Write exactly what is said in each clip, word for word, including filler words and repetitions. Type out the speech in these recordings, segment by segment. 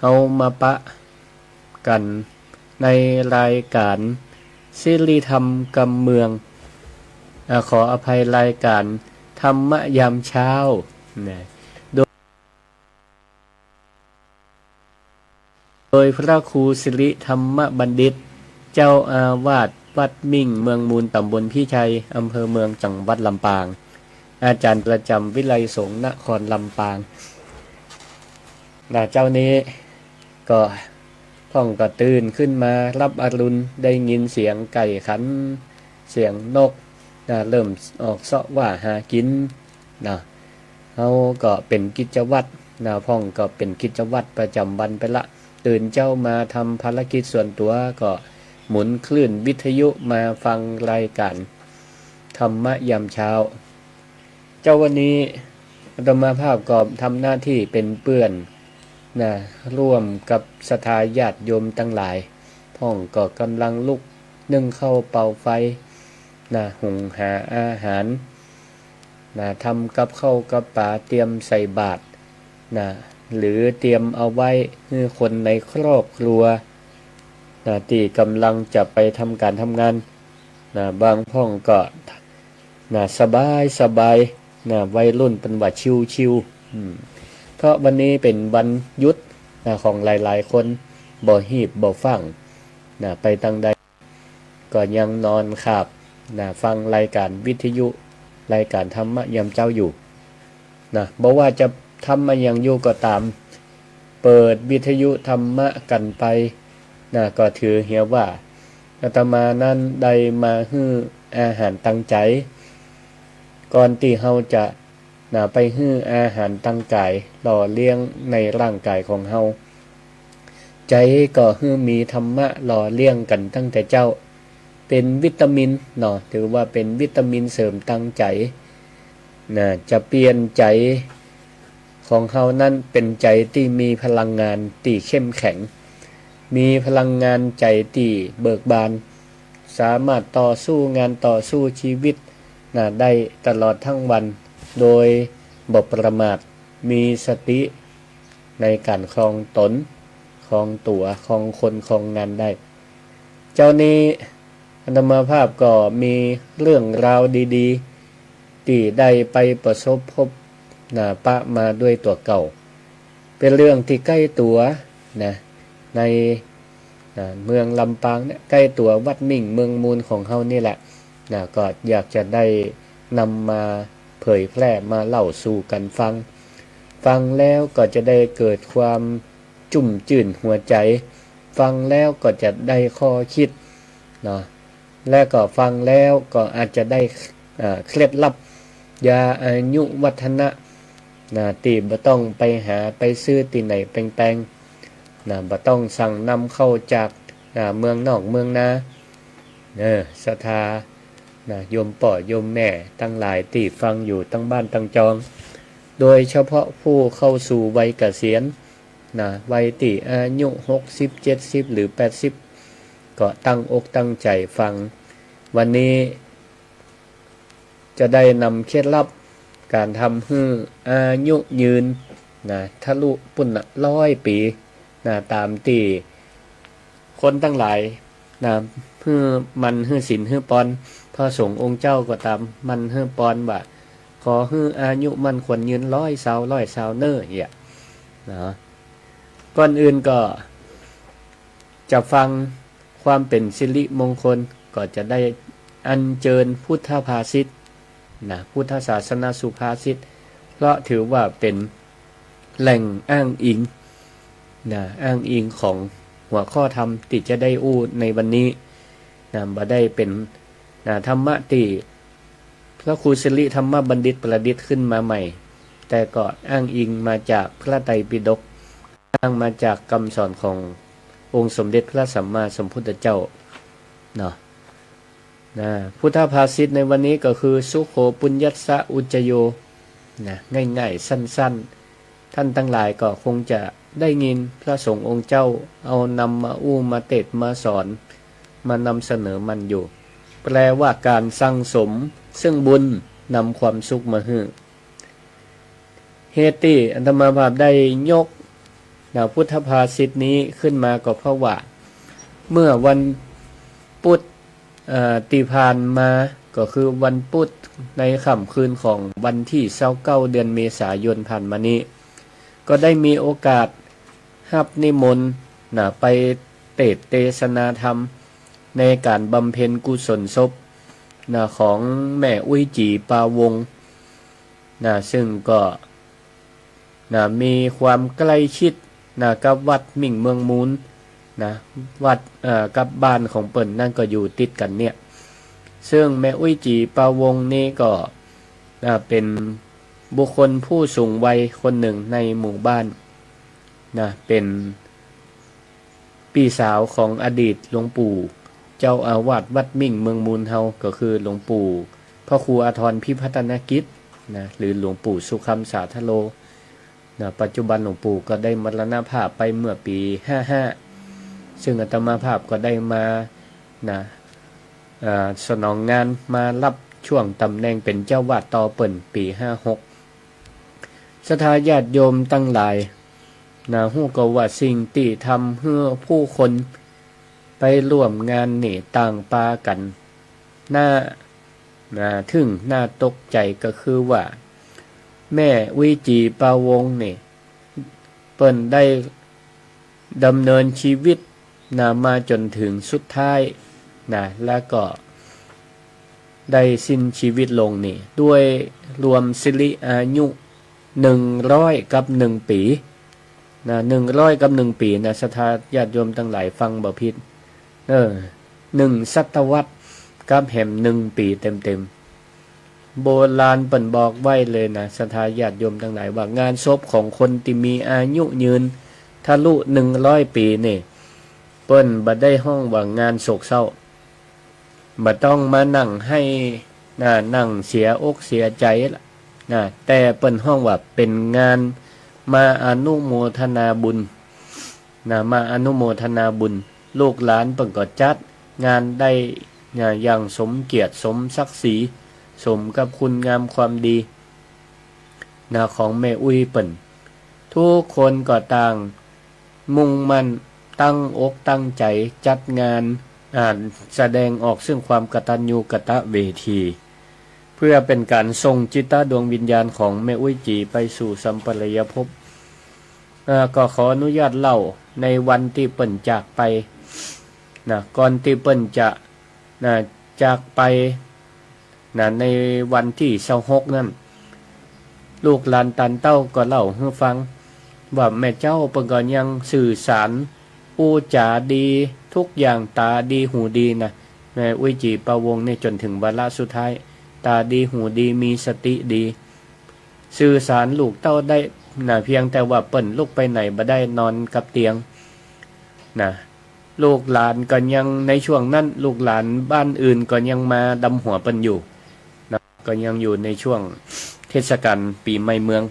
เอามาปะกั๋นในรายก๋านสิริธรรมกำเมือง อ่า ขออภัย รายก๋านธรรมะยามเช้า นะ โดย โดยพระครูสิริธรรมบัณฑิต เจ้าอาวาสวัดมิ่งเมืองมูล ตำบลพิชัย อำเภอเมือง จังหวัดลำปาง อาจ๋ารย์ประจ๋ำวิทยาลัยสงฆ์นครลำปาง นะ เจ๊านี้ก็พ่องก็ตื่นขึ้นมาฮับอรุณ ได้ยินเสียงไก่ขัน เสียงนก นะ เริ่มออกเซาะว่าหากิ๋น นะ เฮาก็เป๋นกิจวัตร นะ พ่องก็เป๋นกิจวัตรประจ๋ำวันไปละ ตื่นเจ๊ามาทำภารกิจส่วนตั๋ว ก็หมุนคลื่นวิทยุมาฟังรายก๋านธรรมะยามเช้า เจ๊าวันนี้อาตมาภาพก็ทำหน้าตี้เป๋นเปื้อน นะ ร่วมกับศรัทธาญาติโยมตังหลาย พ่องก็ก่ำลังลุกนึ่งข้าวเป่าไฟ นะ หุงหาอาหาร นะ ทำกับข้าวกับป๋า เตรียมใส่บาตร นะ หรือเตรียมเอาไว้หื้อคนในครอบครัว นะ ตี้ก่ำลังจะไปทำก๋านทำงาน นะ บางพ่องก็ นะ สบายสบาย นะ วัยรุ่นเปิ้นว่าชิวๆ อืม เพราะวันนี้เป๋นวันหยุด นะ ของหลายๆ คน บ่ฮีบบ่ฟั่ง นะ ไปตางใด ก็ยังนอนขาบ นะ ฟังรายก๋านวิทยุ รายก๋านธรรมะยามเจ๊าอยู่ นะ บ่ว่าจะทำอะหยังอยู่ก็ต๋าม เปิดวิทยุธรรมะกั๋นไป นะ ก็ถือเหียว่าอาตมานั้นได้มาหื้ออาหารตางใจ๋ ก่อนตี้เฮาจะ นะ ไปหื้ออาหารตางก๋ายหล่อเลี้ยงในร่างก๋ายของเฮา ใจ๋ก็หื้อมีธรรมะหล่อเลี้ยงกั๋นตั้งแต่เจ๊า เป๋นวิตามินเนาะ ถือว่าเป๋นวิตามินเสริมตางใจ๋ นะ จะเปลี่ยนใจ๋ของเฮานั้นเป๋นใจ๋ตี้มีพลังงานตี้เข้มแข็ง มีพลังงานใจ๋ตี้เบิกบาน สามารถต่อสู้งานต่อสู้ชีวิต นะ ได้ตลอดตึงวัน โดยบ่ประมาท มีสติในก๋านครองต๋น ครองตั๋ว ครองคน ครองงานได้ เจ๊านี้อาตมาภาพก็มีเรื่องราวดีๆ ตี้ได้ไปประสบพบ นะ ปะมาด้วยตั๋วเก่า เป๋นเรื่องตี้ใก้ตั๋ว นะ ใน นะ เมืองลำปางเนี่ย ใก้ตั๋ววัดมิ่งเมืองมูลของเฮานี่แหละ นะ ก็อยากจะได้นำมาเผยแพร่ มาเล่าสู่กั๋นฟัง ฟังแล้วก็จะได้เกิดความจุ่มจื้นหัวใจ๋ ฟังแล้วก็จะได้ข้อคิด เนาะ และก็ฟังแล้วก็อาจจะได้ อ่า เคล็ดลับ ยาอายุวัฒนะ นะ ตี้บ่ต้องไปหาไปซื้อตี้ไหนแปงๆ นะ บ่ต้องสั่งนำเข้าจาก อ่า เมืองนอกเมืองนา เออ ศรัทธา นะ โยมป้อโยมแม่ตังหลายตี้ฟังอยู่ตังบ้านตังจอง โดยเฉพาะผู้เข้าสู่วัยเกษียณ นะ วัยตี้อายุหกสิบ เจ็ดสิบ หรือแปดสิบ ก็ตั้งอกตั้งใจ๋ฟัง วันนี้จะได้นำเคล็ดลับก๋านทำหื้ออายุยืน นะ ทะลุปุ้นน่ะ ร้อยปี๋ นะ ต๋ามตี้คนตังหลาย นะ หื้อหมั้นหื้อศีลหื้อปอน พระสงฆ์องค์เจ้าก็ต๋ามหมั้นหื้อปอนว่า ขอหื้ออายุมั่นขวัญยืน ร้อยซาว ร้อยซาวเน่อ เหีย นะ ก่อนอื่นก็จะฟังความเป๋นสิริมงคล ก็จะได้อัญเจิญพุทธภาษิต นะ พุทธศาสนสุภาษิต เพราะถือว่าเป๋นแหล่งอ้างอิง นะ อ้างอิงของหัวข้อธรรมตี้จะได้อู้ในวันนี้ นะ บ่ได้เป๋น นะ ธรรมะตี้พระครูสิริธรรมบัณฑิตประดิษฐ์ขึ้นมาใหม่ แต่ก็อ้างอิงมาจากพระไตรปิฎก อ้างมาจากกำสอนขององค์สมเด็จพระสัมมาสัมพุทธเจ้า เนาะ นะ พุทธภาษิตในวันนี้ก็คือ สุโข ปุญญัสสะ อุจจโย นะ ง่ายๆ สั้นๆ ต้านตังหลายก็คงจะได้ยินพระสงฆ์องค์เจ้าเอานำมาอู้มาเตศน์มาสอน มานำเสนอมันอยู่ แปลว่าก๋านสั่งสมซึ่งบุญนำความสุขมาหื้อ เหตุตี้อาตมาภาพได้ยก นะ พุทธภาษิตนี้ขึ้นมาก็เพราะว่า เมื่อวันปุธ เอ่อ ตี้ผ่านมา ก็คือวันปุธในค่ำคืนของวันตี้ซาวเก้า เดือนเมษายนผ่านมานี้ ก็ได้มีโอกาสฮับนิมนต์นะ ไปเตสน์เตสนาธรรม ในก๋านบำเพ็ญกุศลศพนะ ของแม่อุ๊ยจี๋ปาวงนะ ซึ่งก็ นะ มีความใกล้ชิดนะ กับวัดมิ่งเมืองมูลนะ วัด เอ่อ กับบ้านของเปิ้นนั้นก็อยู่ติดกั๋นเนี่ย ซึ่งแม่อุ๊ยจี๋ปาวงนี่ก็ นะ เป๋นบุคคลผู้สูงวัยคนนึ่งในหมู่บ้านนะ เป๋น ปี้สาวของอดีตหลวงปู่เจ้าอาวาสวัดมิ่งเมืองมูลเฮา ก็คือหลวงปู่พระครูอาทรพิพัฒนกิจนะ หรือหลวงปู่สุคำสาทโลนะ ปัจจุบันหลวงปู่ก็ได้มรณภาพไปเมื่อปี๋ห้าห้า ซึ่งอาตมาภาพก็ได้มานะ เอ่อ สนองงานมาฮับช่วงต๋ำแหน่งเป๋นเจ้าอาวาสต่อเปิ้นปี๋ห้าหก ศรัทธาญาติโยมตังหลาย นะ ฮู้ก่อว่าสิ่งตี้ทำหื้อผู้คนไปร่วมงานนี่ต่างปากั๋น น่า นะ ทึ่งน่าตกใจ๋ก็คือว่า แม่อุ๊ยจี๋ปาวงนี่ เปิ้นได้ดำเนินชีวิตนะ มาจ๋นเถิงสุดท้ายนะ แล้วก็ได้สิ้นชีวิตลงนี่ ด้วยรวมสิริอายุ หนึ่งร้อยกับหนึ่งปี๋นะ หนึ่งร้อยกับหนึ่งปี๋นะ ศรัทธาญาติโยมตังหลายฟังบ่ผิด เออ หนึ่งศตวรรษกับแหมหนึ่งปี๋เต็มๆ โบราณเปิ้นบอกไว้เลยนะ ศรัทธาญาติโยมตังหลาย ว่างานศพของคนตี้มีอายุยืนทะลุหนึ่งร้อยปี๋นี่ เปิ้นบ่ได้ฮ้องว่างานโศกเศร้า บ่ต้องมานั่งไห้นะ นั่งเสียอกเสียใจ๋ละนะ แต่เปิ้นฮ้องว่าเป๋นงานมาอนุโมทนาบุญนะ มาอนุโมทนาบุญ ลูกหลานเปิ้นก็จัดงานได้นะ อย่างสมเกียรติสมศักดิ์ศรี สมกับคุณงามความดีนะ ของแม่อุ๊ยเปิ้น ทุกคนก็ต่างมุ่งมั่นตั้งอกตั้งใจ๋จัดงาน อ่า แสดงออกซึ่งความกตัญญูกตเวที เพื่อเป๋นก๋านส่งจิตดวงวิญญาณของแม่อุ๊ยจี๋ไปสู่สัมปรายภพ อ่า ก็ขออนุญาตเล่าในวันตี้เปิ้นจากไปนะ ก่อนตี้เปิ้นจะ นะ จากไปนะ ในวันตี้ซาวหกนั้น ลูกหลานตานเต้าก็เล่าหื้อฟัง ว่าแม่เจ้าเปิ้นก็ยังสื่อสารอู้จ๋าดีทุกอย่าง ต๋าดีหูดีนะ แม่อุ๊ยจี๋ปาวงนี่จ๋นเถิงวาระสุดท้าย ต๋าดีหูดี มีสติดี สื่อสารลูกเต้าได้นะ เพียงแต่ว่าเปิ้นลุกไปไหนบ่ได้ นอนกับเตียงนะ ลูกหลานก็ยัง ในช่วงนั้นลูกหลานบ้านอื่นก็ยังมาดำหัวเปิ้นอยู่นะ ก็ยังอยู่ในช่วงเทศกาลปี๋ใหม่เมือง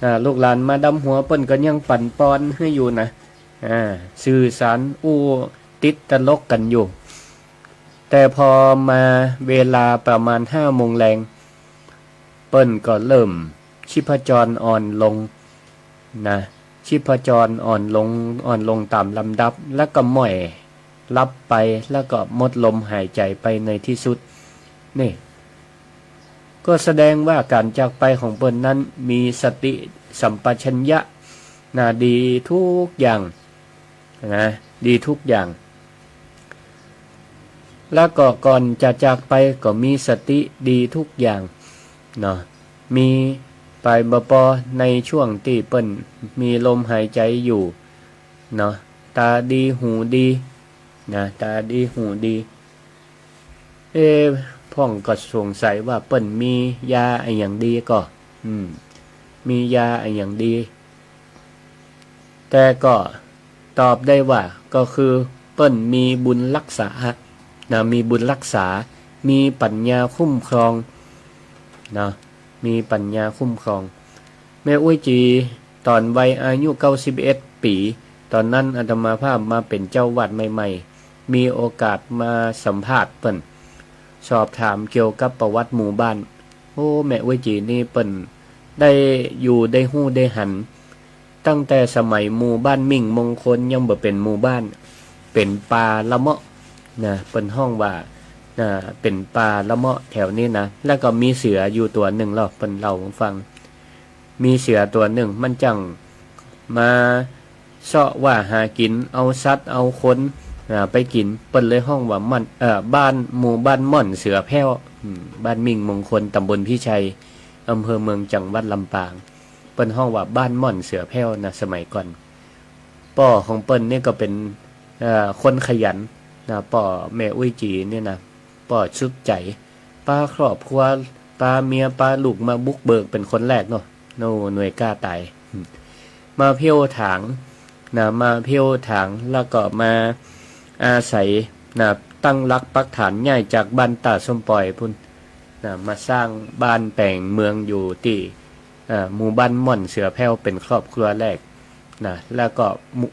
นะ ลูกหลานมาดำหัวเปิ้นก็ยังปั่นปอนหื้ออยู่นะ อ่า สื่อสารอู้ติดตลกกั๋นอยู่ แต่พอมาเวลาประมาณห้าโมงแลง เปิ้นก็เริ่มชีพจรอ่อนลงนะ ชีพจรอ่อนลง อ่อนลงต๋ามลำดับ แล้วก็ม้อยหลับไป แล้วก็หมดลมหายใจ๋ไปในตี้สุด นี่ ก็แสดงว่าก๋านจากไปของเปิ้นนั้นมีสติสัมปชัญญะนะ ดีทุกอย่างนะ ดีทุกอย่าง แล้วก็ก่อนจะจากไปก็มีสติดีทุกอย่างเนาะ มีไปบ่ปอในช่วงตี้เปิ้นมีลมหายใจ๋อยู่เนาะ ต๋าดีหูดีนะ ต๋าดีหูดี เอ๊ะ พ่องก็สงสัยว่าเปิ้นมียาอะหยังดีก่อ อืม มียาอะหยังดี แต่ก็ตอบได้ว่า ก็คือเปิ้นมีบุญรักษานะ มีบุญรักษา มีปัญญาคุ้มครองนะ มีปัญญาคุ้มครอง แม่อุ๊ยจี๋ต๋อนวัยอายุเก้าสิบเอ็ดปี๋ ต๋อนนั้นอาตมาภาพมาเป๋นเจ้าวัดใหม่ๆ มีโอกาสมาสัมภาษณ์เปิ้น สอบถามเกี่ยวกับประวัติหมู่บ้าน โอ้ แม่อุ๊ยจี๋นี่เปิ้นได้อยู่ได้ฮู้ได้หัน ตั้งแต่สมัยหมู่บ้านมิ่งมงคลยังบ่เป๋นหมู่บ้าน เป๋นป่าละเมาะนะ เปิ้นฮ้องว่า นะ เป๋นป่าละเมาะแถวนี้นะ แล้วก็มีเสืออยู่ตั๋วนึ่งลอ เปิ้นเล่าหื้อฟัง มีเสือตั๋วนึ่ง มันจั่งมาเซาะว่าหากิ๋น เอาสัตว์ เอาคน อ่า ไปกิ๋น เปิ้นเลยฮ้องว่าม่อน เอ่อ บ้าน หมู่บ้านม่อนเสือแผ้ว อืม บ้านมิ่งมงคล ตำบลพิชัย อำเภอเมือง จังหวัดลำปาง เปิ้นฮ้องว่าบ้านม่อนเสือแผ้วนะ สมัยก่อน ป้อของเปิ้นนี่ก็เป๋น เอ่อ คนขยันนะ ป้อแม่อุ๊ยจี๋นี่นะ ป้อสุดใจ๋ ปาครอบครัว ปาเมีย ปาลูกมาบุกเบิกเป๋นคนแรกเนาะ โน่ หน่วยกล้าต๋าย มาเผ้วถางนะ มาเผ้วถาง แล้วก็มาอาศัยนะ ตั้งหลักปักฐานย้ายจากบ้านต้าส้มป่อยปู้นนะ มาสร้างบ้านแป๋งเมืองอยู่ตี้ อ่า หมู่บ้านม่อนเสือแผ้วเป๋นครอบครัวแรกนะ แล้วก็หมู่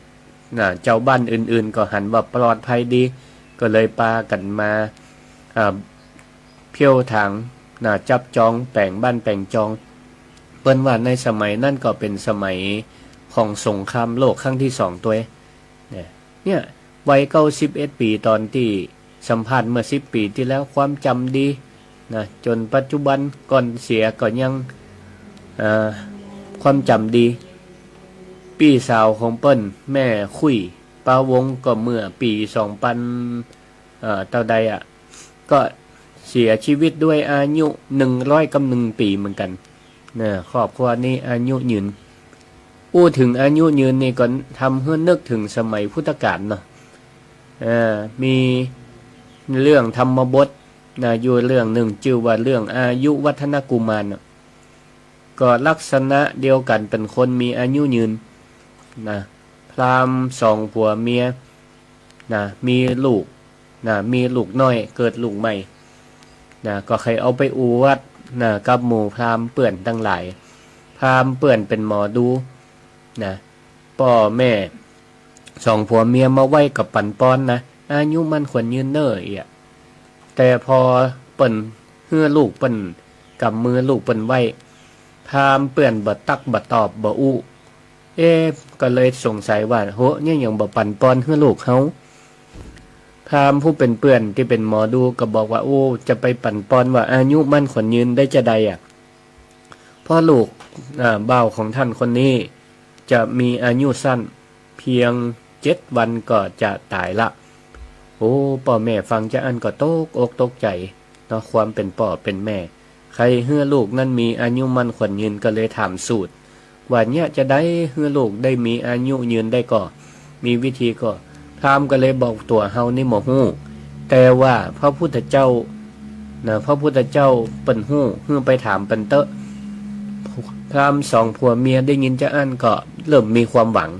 นะ จาวบ้านอื่นๆ ก็หันว่าปลอดภัยดี ก็เลยปากั๋นมา อ่า เผ้วถางนะ จับจองแป๋งบ้านแป๋งจอง เปิ้นว่าในสมัยนั้นก็เป๋นสมัยของสงครามโลกครั้งตี้สองตวย เนี่ย เนี่ย วัยเก้าสิบเอ็ดปี๋ ต๋อนตี้สัมภาษณ์เมื่อสิบปี๋ตี้แล้ว ความจ๋ำดีนะ จ๋นปัจจุบัน ก่อนเสียก็ยัง เอ่อ ความจ๋ำดี ปี้สาวของเปิ้น แม่คุ้ย ปาวง ก็เมื่อปี๋สองปัน เอ่อ เต้าใดอะ ก็เสียจีวิตด้วยอายุหนึ่งร้อยกับหนึ่งปี๋เหมือนกั๋นนะ ครอบครัวนี้อายุยืน อู้เถิงอายุยืนนี่ก็ทำหื้อนึกเถิงสมัยพุทธกาลเนาะ เอ่อ มีเรื่องธรรมบทนะ อยู่เรื่องนึ่ง จื้อว่าเรื่องอายุวัฒนกุมารน่ะ ก็ลักษณะเดียวกั๋น เป๋นคนมีอายุยืนนะ พราหมณ์สองผัวเมียนะ มีลูกนะ มีลูกน้อย เกิดลูกใหม่นะ ก็ใค่เอาไปอวดนะ กับหมู่พราหมณ์เปื้อนตังหลาย พราหมณ์เปื้อนเป๋นหมอดูนะ ป้อแม่สองผัวเมียมาไหว้ก็ปั๋นปอนนะ อายุมั่นขวัญยืนเน่อเอีย แต่พอเปิ้นหื้อลูกเปิ้น ก๋ำมือลูกเปิ้นไหว้ พราหมณ์เปื้อนบ่ตักบ่ตอบบ่อู้ เอ๊ะ ก็เลยสงสัยว่า โห เนี่ยยังบ่ปั๋นปอนหื้อลูกเฮา พราหมณ์ผู้เป๋นเปื้อนตี้เป๋นหมอดูก็บอกว่า โอ้ จะไปปั๋นปอนว่าอายุมั่นขวัญยืนได้จาใดอะ เพราะลูก อ่า บ่าวของท่านคนนี้จะมีอายุสั้น เพียงเจ็ดวันก็จะต๋ายละ โอ้ ป้อแม่ฟังจาอั้นก็ตกอกตกใจ๋เนาะ ความเป๋นป้อเป๋นแม่ ใค่หื้อลูกนั้นมีอายุมั่นขวัญยืน ก็เลยถามสูตร ว่าเนี่ยจะใดหื้อลูกได้มีอายุยืนได้ก่อ มีวิธีก่อ พราหมณ์ก็เลยบอกตั๋วเฮานี่บ่ฮู้ แต่ว่าพระพุทธเจ้านะ พระพุทธเจ้าเปิ้นฮู้ หื้อไปถามเปิ้นเต๊อะ พราหมณ์สองผัวเมียได้ยินจาอั้นก็เริ่มมีความหวัง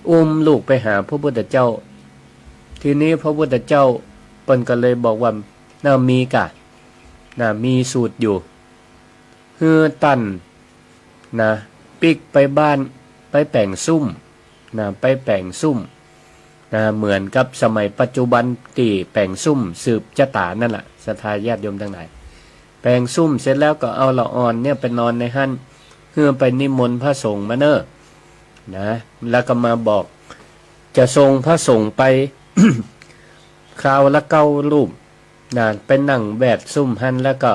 อุ้มลูกไปหาพระพุทธเจ้า ทีนี้พระพุทธเจ้าเปิ้นก็เลยบอกว่า น่ะ มีก่ะ น่ะ มีสูตรอยู่ หื้อต้าน นะ ปิ๊กไปบ้าน ไปแป๋งสุม นะ ไปแป๋งสุม นะ เหมือนกับสมัยปัจจุบันตี้แป๋งสุมสืบจะต๋านั่นแหละ ศรัทธาญาติโยมตังหลาย แป๋งสุมเสร็จแล้วก็เอาละอ่อนเนี่ยไปนอนในหั้น หื้อไปนิมนต์พระสงฆ์มาเน่อ นะ แล้วก็มาบอก จะส่งพระสงฆ์ไป คราวละเก้ารูป นะ ไปนั่งแวดสุมหั้น แล้วก็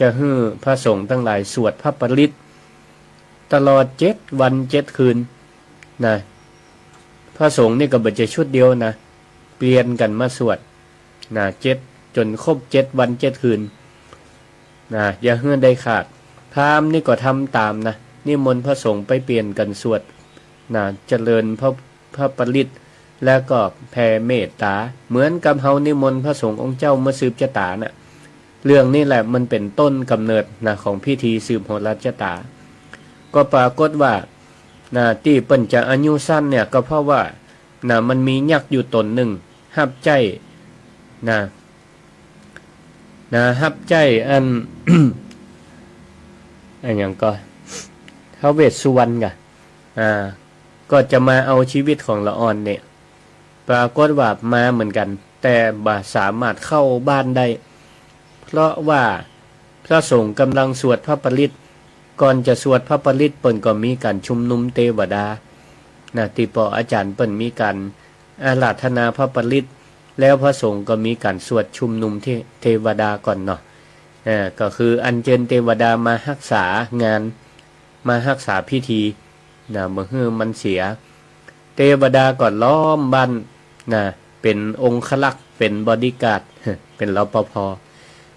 จะหื้อพระสงฆ์ตังหลายสวดพระปริตรตลอดเจ็ดวันเจ็ดคืน นะ พระสงฆ์นี่ก็บ่ใจ้ชุดเดียวนะ เปลี่ยนกั๋นมาสวด นะ เจ็ด จ๋นครบเจ็ดวันเจ็ดคืน นะ อย่าหื้อได้ขาด พราหมณ์นี่ก็ทำต๋ามนะ นิมนต์พระสงฆ์ไปเปลี่ยนกั๋นสวด นะ เจริญพระ พระปริตร แล้วก็แผ่เมตต๋า เหมือนกับเฮานิมนต์พระสงฆ์องค์เจ้ามาสืบจะต๋าน่ะ เรื่องนี้แหละมันเป๋นต้นก๋ำเนิดนะ ของพิธีสืบโหราจะต๋า ก็ปรากฏว่า นะ ตี้เปิ้นจะอายุสั้นเนี่ย ก็เพราะว่า นะ มันมียักษ์อยู่ต๋นนึ่ง ฮับใจ๊ นะ นะ ฮับใจ๊อัน อะหยังก่อ ท้าวเวสสุวรรณก่ะ อ่า ก็จะมาเอาชีวิตของละอ่อนเนี่ย ปรากฏว่ามาเหมือนกั๋น แต่บ่สามารถเข้าบ้านได้ เพราะว่าพระสงฆ์ก่ำลังสวดพระปริตร ก่อนจะสวดพระปริตรเปิ้นก็มีก๋านชุมนุมเตวดา นะ ตี้ป้ออาจ๋ารย์เปิ้นมีก๋านอาราธนาพระปริตร แล้วพระสงฆ์ก็มีก๋านสวดชุมนุมเท- เทวดาก่อนเนาะ เอ่อ ก็คืออัญเจิญเตวดามาฮักษางาน มาฮักษาพิธี นะ บ่หื้อมันเสีย เตวดาก็ล้อมบ้าน นะ เป๋นองครักษ์ เป๋นบอดี้การ์ด เป๋น รปภ.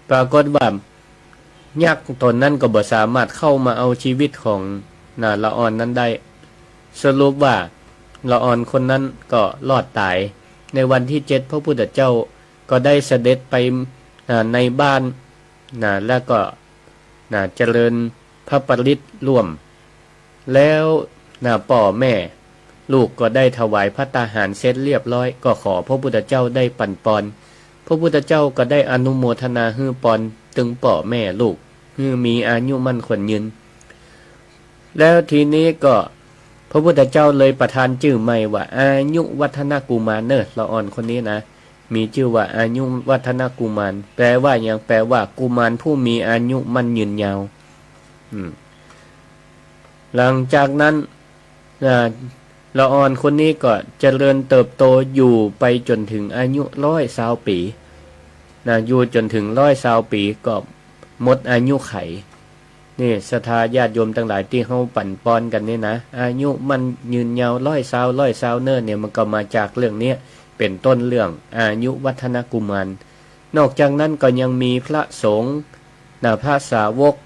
ปรากฏว่า ยักษ์ต๋นนั้นก็บ่สามารถเข้ามาเอาชีวิตของ นะ ละอ่อนนั้นได้ สรุปว่าละอ่อนคนนั้นก็รอดต๋าย ในวันตี้เจ็ดพระพุทธเจ้าก็ได้เสด็จไป อ่า ในบ้าน นะ แล้วก็ นะ เจริญพระปริตรร่วม แล้ว นะ ป้อแม่ลูกก็ได้ถวายภัตตาหารเสร็จเรียบร้อย ก็ขอพระพุทธเจ้าได้ปั๋นปอน พระพุทธเจ้าก็ได้อนุโมทนาหื้อปอนตึงป้อแม่ลูก หื้อมีอายุมั่นขวัญยืน แล้วทีนี้ก็พระพุทธเจ้าเลยประทานจื้อใหม่ว่าอายุวัฒนกุมารเน่อ ละอ่อนคนนี้นะ มีจื้อว่าอายุวัฒนกุมาร แปลว่าหยัง แปลว่ากุมารผู้มีอายุมั่นยืนยาว อืม หลังจากนั้น อ่า ละอ่อนคนนี้ก็เจริญเติบโตอยู่ไปจ๋นถึงอายุร้อยซาวปี๋ นะ อยู่จ๋นถึงร้อยซาวปี๋ก็หมดอายุขัย นี่ศรัทธาญาติโยมตังหลายตี้เฮาปั๋นปอนกั๋นนี่นะ อายุมั่นยืนยาวร้อยซาว ร้อยซาวเน่อเนี่ย มันก็มาจากเรื่องเนี้ย เป๋นต้นเรื่องอายุวัฒนกุมาร นอกจากนั้นก็ยังมีพระสงฆ์ นะ พระสาวก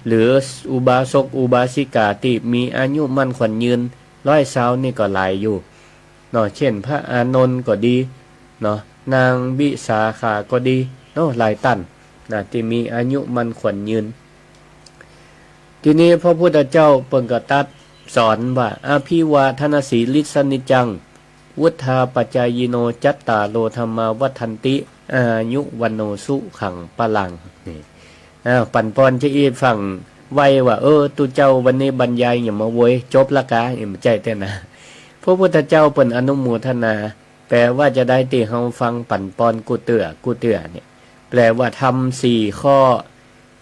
หรืออุบาสกอุบาสิกาตี้มีอายุมั่นขวัญยืนร้อยซาวนี่ก็หลายอยู่เนาะ เช่น พระอานนท์ก็ดีเนาะ นางวิสาขาก็ดีเนาะ หลายต้านนะ ตี้มีอายุมั่นขวัญยืน ทีนี้พระพุทธเจ้าเปิ้นก็ตรัสสอนว่า อภิวาทนสีลิสสะนิจจัง วุฑฒาปจายิโน จัตตาโร ธัมมา วัฑฒันติ อายุ วัณโณ สุขัง พลัง นี่ อ้าว ปั๋นปอนจะอี้ฟั่งไว้ว่า เออ ตุ๊เจ้าวันนี้บรรยายหยังมาโวย จบละกา เอ็มใจ้เต้านะ พระพุทธเจ้าเปิ้นอนุโมทนา แปลว่าจะใดตี้เฮาฟังปั๋นปอนกู้เตื้อกู้เตื้อเนี่ย แปลว่าธรรมสี่ข้อ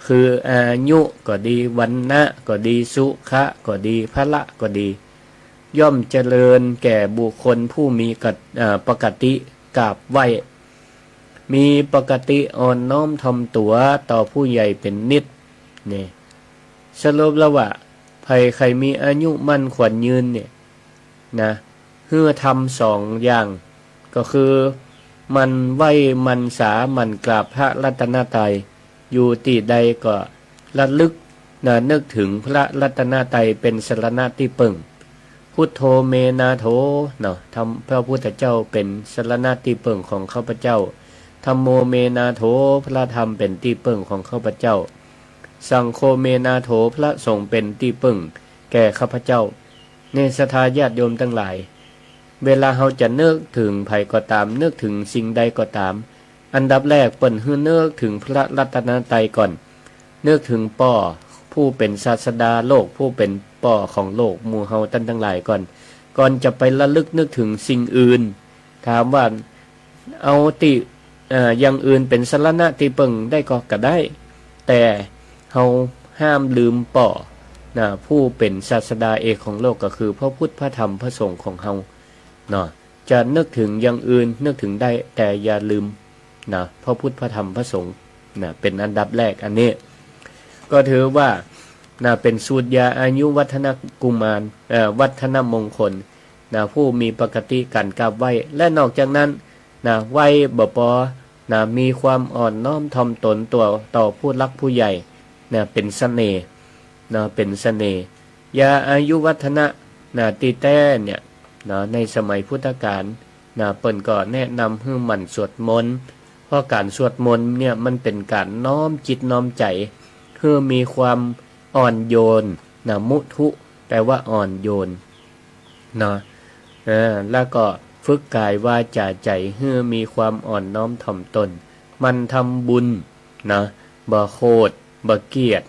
คืออายุก็ดี วรรณะก็ดี สุขะก็ดี พละก็ดี ย่อมเจริญแก่บุคคลผู้มีกะ- เอ่อ ปกติกราบไหว้ มีปกติอ่อนน้อมถ่อมตั๋วต่อผู้ใหญ่เป๋นนิตย์ นี่ สรุปแล้วว่า ใผใค่มีอายุมั่นขวัญยืนเนี่ย นะ หื้อทำสองอย่าง ก็คือ หมั่นไหว้ หมั่นสา หมั่นกราบพระรัตนตรัย อยู่ตี้ใดก็ระลึก นะ นึกถึงพระรัตนตรัยเป๋นสรณะตี้เปิ้ง พุทโธ เม นาโถ เนาะ ธรรม- พระพุทธเจ้าเป๋นสรณะตี้เปิ้งของข้าพเจ้า ธัมโม เม นาโถ พระธรรมเป๋นตี้เปิ้งของข้าพเจ้า สังโฆ เม นาโถ พระสงฆ์เป๋นตี้เปิ้งแก่ข้าพเจ้า นี่ศรัทธาญาติโยมตังหลาย เวลาเฮาจะนึกถึงใผก็ต๋าม นึกถึงสิ่งใดก็ต๋าม อันดับแรกเปิ้นหื้อนึกถึงพระรัตนตรัยก่อน นึกถึงป้อผู้เป๋นศาสดาโลก ผู้เป๋นป้อของโลก หมู่เฮาต้านตังหลายก่อน ก่อนจะไประลึกนึกถึงสิ่งอื่น ถามว่าเอาตี้ เอ่อ อย่างอื่นเป๋นสรณะตี้เปิ้งได้ก็ ก็ได้ แต่เฮาห้ามลืมป้อ นะ ผู้เป๋นศาสดาเอกของโลกก็คือพระพุทธ พระธรรม พระสงฆ์ของเฮา เนาะ จะนึกถึงอย่างอื่นนึกถึงได้ แต่อย่าลืม นะ พระพุทธ พระธรรม พระสงฆ์ นะ เป๋นอันดับแรก อันนี้ ก็ถือว่า นะ เป๋นสูตรยาอายุวัฒนกุมาร เอ่อ วัฒนมงคล นะ ผู้มีปกติก๋านกราบไหว้ และนอกจากนั้น นะ ไหว้บ่ปอ นะ มีความอ่อนน้อมถ่อมตนต่อ ต่อผู้หลักผู้ใหญ่ นะ เป๋นเสน่ห์ นะ เป๋นเสน่ห์ ยาอายุวัฒนะ นะ ตี้แต๊เนี่ย นะ ในสมัยพุทธกาล นะ เปิ้นก็แนะนำหื้อหมั่นสวดมนต์ เพราะก๋านสวดมนต์เนี่ยมันเป๋นก๋านน้อมจิตน้อมใจ๋ หื้อมีความอ่อนโยน นะ มุทุ แปลว่าอ่อนโยน เนาะ เออ แล้วก็ฝึกกายวาจาใจ๋หื้อมีความอ่อนน้อมถ่อมตน หมั่นทำบุญ นะ บ่โขด บ่เกลียด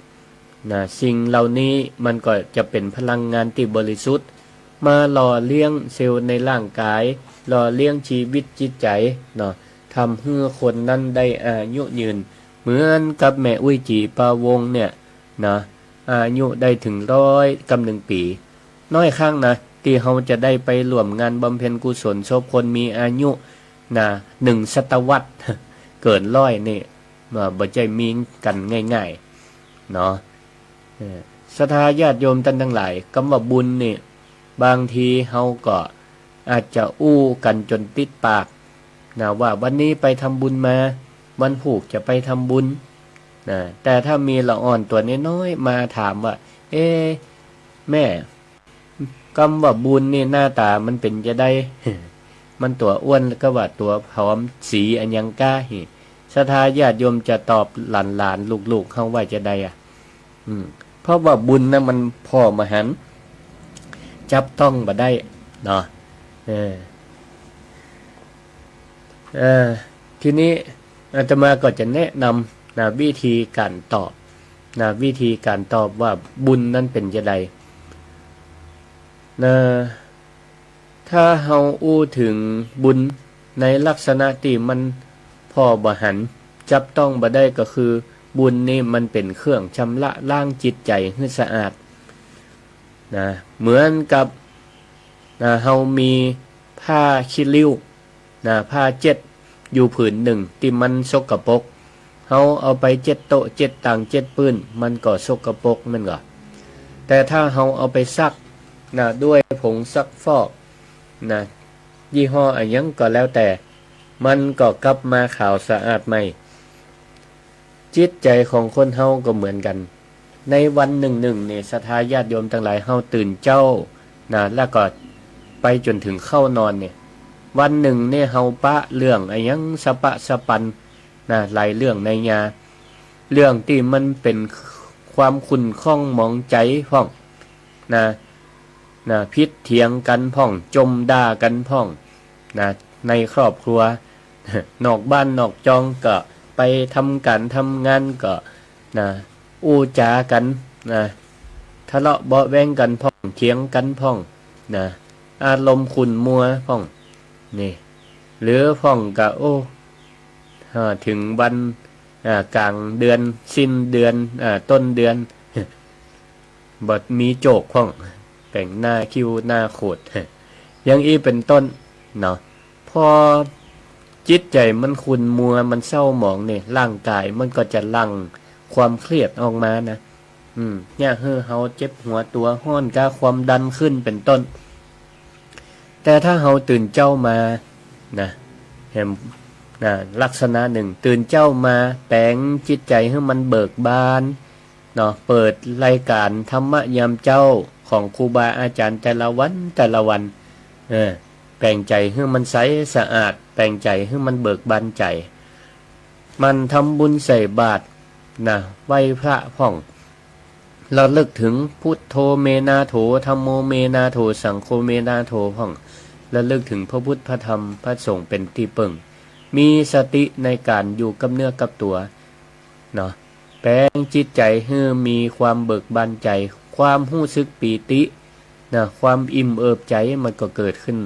นะ สิ่งเหล่านี้มันก็จะเป๋นพลังงานตี้บริสุทธิ์ มาหล่อเลี้ยงเซลล์ในร่างกาย หล่อเลี้ยงชีวิตจิตใจ๋ เนาะ ทำหื้อคนนั้นได้อายุยืน เหมือนกับแม่อุ๊ยจี๋ปาวงเนี่ย เนาะ อายุได้เถิงร้อยกับหนึ่งปี๋ น้อยครั้งนะ ตี้เฮาจะได้ไปร่วมงานบำเพ็ญกุศลศพคนมีอายุนะ หนึ่งศตวรรษ เกินร้อยนี่ บ่ บ่ใจ้มีกั๋นง่ายๆ เนาะ เออ ศรัทธาญาติโยมต้านตังหลาย กำว่าบุญนี่ บางทีเฮาก็อาจจะอู้กั๋นจ๋นติดปากนะ ว่าวันนี้ไปทำบุญมา วันพูกจะไปทำบุญนะ แต่ถ้ามีละอ่อนตั๋วน้อยๆ มาถามว่า เอ๊ะ แม่ กำว่าบุญนี่หน้าต๋ามันเป๋นจาใด มันตั๋วอ้วนก็ว่าตั๋วผอม สีอะหยังก้าหิ ศรัทธาญาติโยมจะตอบหลานๆ ลูกๆ เฮาว่าจาใดอะ อืม เพราะว่าบุญนะมันผ่อบ่หัน จับต้องบ่ได้เนาะ เออ เออ ทีนี้อาตมาก็จะแนะนำนะ วิธีก๋านตอบนะ วิธีก๋านตอบว่าบุญนั้นเป๋นจาใดนะ ถ้าเฮาอู้เถิงบุญในลักษณะตี้มันผ่อบ่หัน จับต้องบ่ได้ ก็คือบุญนี่มันเป๋นเครื่องชำระล้างจิตใจ๋หื้อสะอาดนะ เหมือนกับนะ เฮามีผ้าขี้ริ้วนะ ผ้าเจ็ดอยู่ผืนนึ่งตี้มันสกปรก เฮาเอาไปเจ็ดโต๊ะ เจ็ดตั๋ง เจ็ดปื้น มันก็สกปรกแม่นก่อ แต่ถ้าเฮาเอาไปซักนะ ด้วยผงซักฟอกนะ ยี่ห้ออะหยังก็แล้วแต่ มันก็กลับมาขาวสะอาดใหม่ จิตใจ๋ของคนเฮาก็เหมือนกั๋น ในวันนึ่งๆ นี่ ศรัทธาญาติโยมตังหลาย เฮาตื่นเจ๊านะ แล้วก็ไปจ๋นเถิงเข้านอนนี่ วันนึ่งนี่เฮาปะเรื่องอะหยังสะปะสะปันนะ หลายเรื่องในยา เรื่องตี้มันเป๋นความขุ่นข้องหมองใจ๋พ่องนะ นะ ผิดเถียงกั๋นพ่อง จ่มด่ากั๋นพ่องนะ ในครอบครัว นอกบ้านนอกจองก็ไปทำก๋านทำงานก็นะ อู้จ๋ากั๋นนะ ทะเลาะเบาะแว้งกั๋นพ่อง เถียงกั๋นพ่องนะ อารมณ์ขุ่นมัวพ่อง นี่ หรือพ่องก็ โอ้ อ่า เถิงวัน อ่า ก๋างเดือน สิ้นเดือน อ่า ต้นเดือน บ่มีโจกพ่อง แต่งหน้าคิ้วหน้าโขด อย่างอี้เป๋นต้นเนาะ พอจิตใจ๋มันขุ่นมัว มันเศร้าหมองนี่ ร่างก๋ายมันก็จะหลั่งความเครียดออกมานะ อืม เยียะหื้อเฮาเจ็บหัวตั๋วฮ้อนก้า ความดันขึ้นเป๋นต้น แต่ถ้าเฮาตื่นเจ๊ามานะ แหมนะ ลักษณะนึ่ง ตื่นเจ๊ามาแป๋งจิตใจ๋หื้อมันเบิกบานเนาะ เปิดรายก๋านธรรมะยามเจ๊าของครูบาอาจ๋ารย์แต่ละวันแต่ละวัน เออ แป๋งใจ๋หื้อมันใสสะอาด แป๋งใจ๋หื้อมันเบิกบานใจ๋ หมั่นทำบุญใส่บาตรนะ ไหว้พระพ่อง ระลึกเถิง พุทโธ เม นาโถ ธัมโม เม นาโถ สังโฆ เม นาโถ พ่อง ระลึกเถิงพระพุทธ พระธรรม พระสงฆ์เป๋นตี้เปิ้ง มีสติในก๋านอยู่กับเนื้อกับตั๋วเนาะ แป๋งจิตใจ๋หื้อมีความเบิกบานใจ๋ ความฮู้สึกปีตินะ ความอิ่มเอิบใจ๋มันก็เกิดขึ้น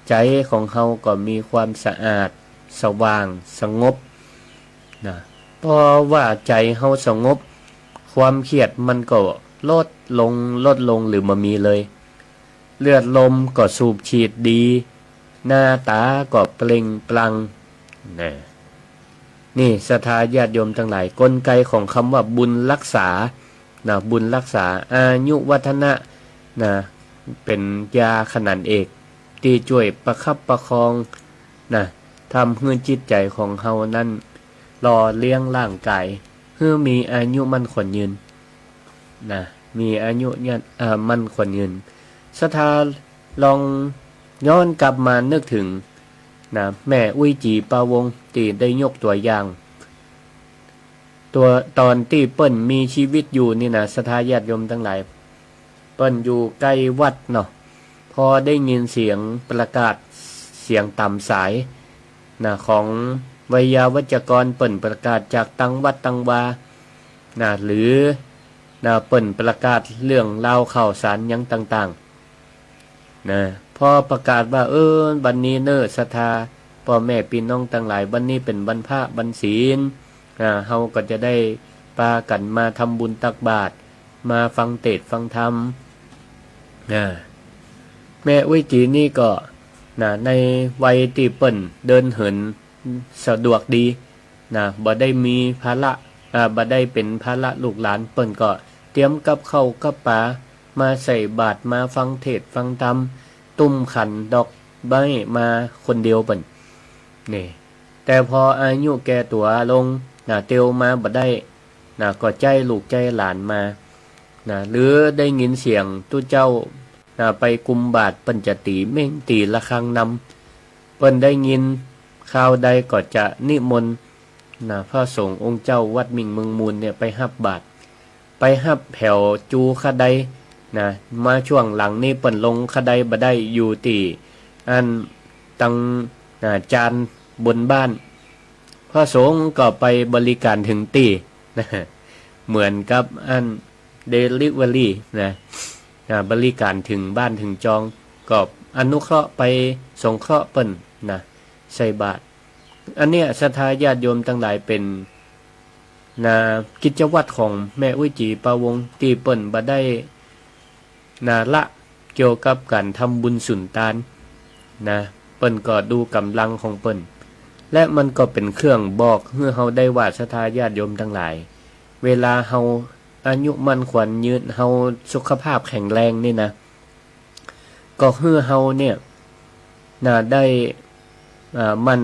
ใจ๋ของเฮาก็มีความสะอาด สว่าง สงบนะ เพราะว่าใจ๋เฮาสงบ ความเครียดมันก็ลดลง ลดลง หรือบ่มีเลย เลือดลมก็สูบฉีดดี หน้าต๋าก็เปล่งปลั่งนะ นี่ศรัทธาญาติโยมตังหลาย กลไกของกำว่าบุญรักษานะ บุญรักษา อายุวัฒนะนะ เป๋นยาขนานเอก ตี้จ้วยประคับประคองนะ ทำหื้อจิตใจ๋ของเฮานั้น หล่อเลี้ยงร่างก๋าย หื้อมีอายุมั่นขวัญยืนนะ มีอายุยืน อ่า มั่นขวัญยืน ศรัทธาลองย้อนกลับมานึกเถิงนะ แม่อุ๊ยจี๋ ปาวงศ์ ตี้ได้ยกตั๋วอย่าง ตั๋ว ต๋อนตี้เปิ้นมีจีวิตอยู่นี่นะ ศรัทธาญาติโยมตังหลาย เปิ้นอยู่ใก้วัดเนาะ พอได้ยินเสียงประกาศ เสียงต๋ามสายนะ ของไวยาวัจกร เปิ้นประกาศจากตังวัดตังวานะ หรือนะ เปิ้นประกาศเรื่องราวข่าวสารหยังต่างๆ นะ พอประกาศว่า เออ วันนี้เน่อ ศรัทธาป้อแม่ปี้น้องตังหลาย วันนี้เป๋นวันพระวันศีล อ่า เฮาก็จะได้ปากั๋นมาทำบุญตักบาตร มาฟังเตสน์ฟังธรรม อ่า แม่อุ๊ยจี๋นี่ก็ นะ ในวัยตี้เปิ้นเดินเหินสะดวกดี นะ บ่ได้มีภาระ อ่า บ่ได้เป๋นภาระลูกหลาน เปิ้นก็เตรียมกับข้าวกับป๋า มาใส่บาตร มาฟังเตสน์ฟังธรรม ตุ้มขันดอกไม้มาคนเดียวเปิ้น นี่ แต่พออายุแก่ตั๋วลง นะ เตียวมาบ่ได้ นะ ก็ใจ๊ลูกใจ๊หลานมา นะ หรือได้ยินเสียงตุ๊เจ้า นะ ไปกุมบาตร เปิ้นจะตี๋เม้งตี๋ระฆังนำ เปิ้นได้ยินข่าวใดก็จะนิมนต์ นะ พระสงฆ์องค์เจ้าวัดมิ่งเมืองมูลเนี่ยไปฮับบาตร ไปฮับแผวจู๋คะได นะ มาช่วงหลังนี้เปิ้นลงคะไดบ่ได้ อยู่ตี้อันตัง นะ จานบนบ้าน พระสงฆ์ก็ไปบริการเถิงตี้ นะ เหมือนกับอัน เดลิเวอรี่ นะ อ่า บริการเถิงบ้านเถิงจอง ก็อนุเคราะห์ไปสงเคราะห์เปิ้น นะ ใส่บาตร อันเนี้ยศรัทธาญาติโยมตังหลาย เป๋น นะ กิจวัตรของแม่อุ๊ยจี๋ปาวง ตี้เปิ้นบ่ได้ นะ ละเกี่ยวกับก๋านทำบุญสุนตาน นะ เปิ้นก็ดูก๋ำลังของเปิ้น และมันก็เป๋นเครื่องบอกหื้อเฮาได้ว่า ศรัทธาญาติโยมตังหลาย เวลาเฮาอายุมั่นขวัญยืน เฮาสุขภาพแข็งแรงนี่นะ ก็หื้อเฮาเนี่ย นะ ได้ อ่า หมั่น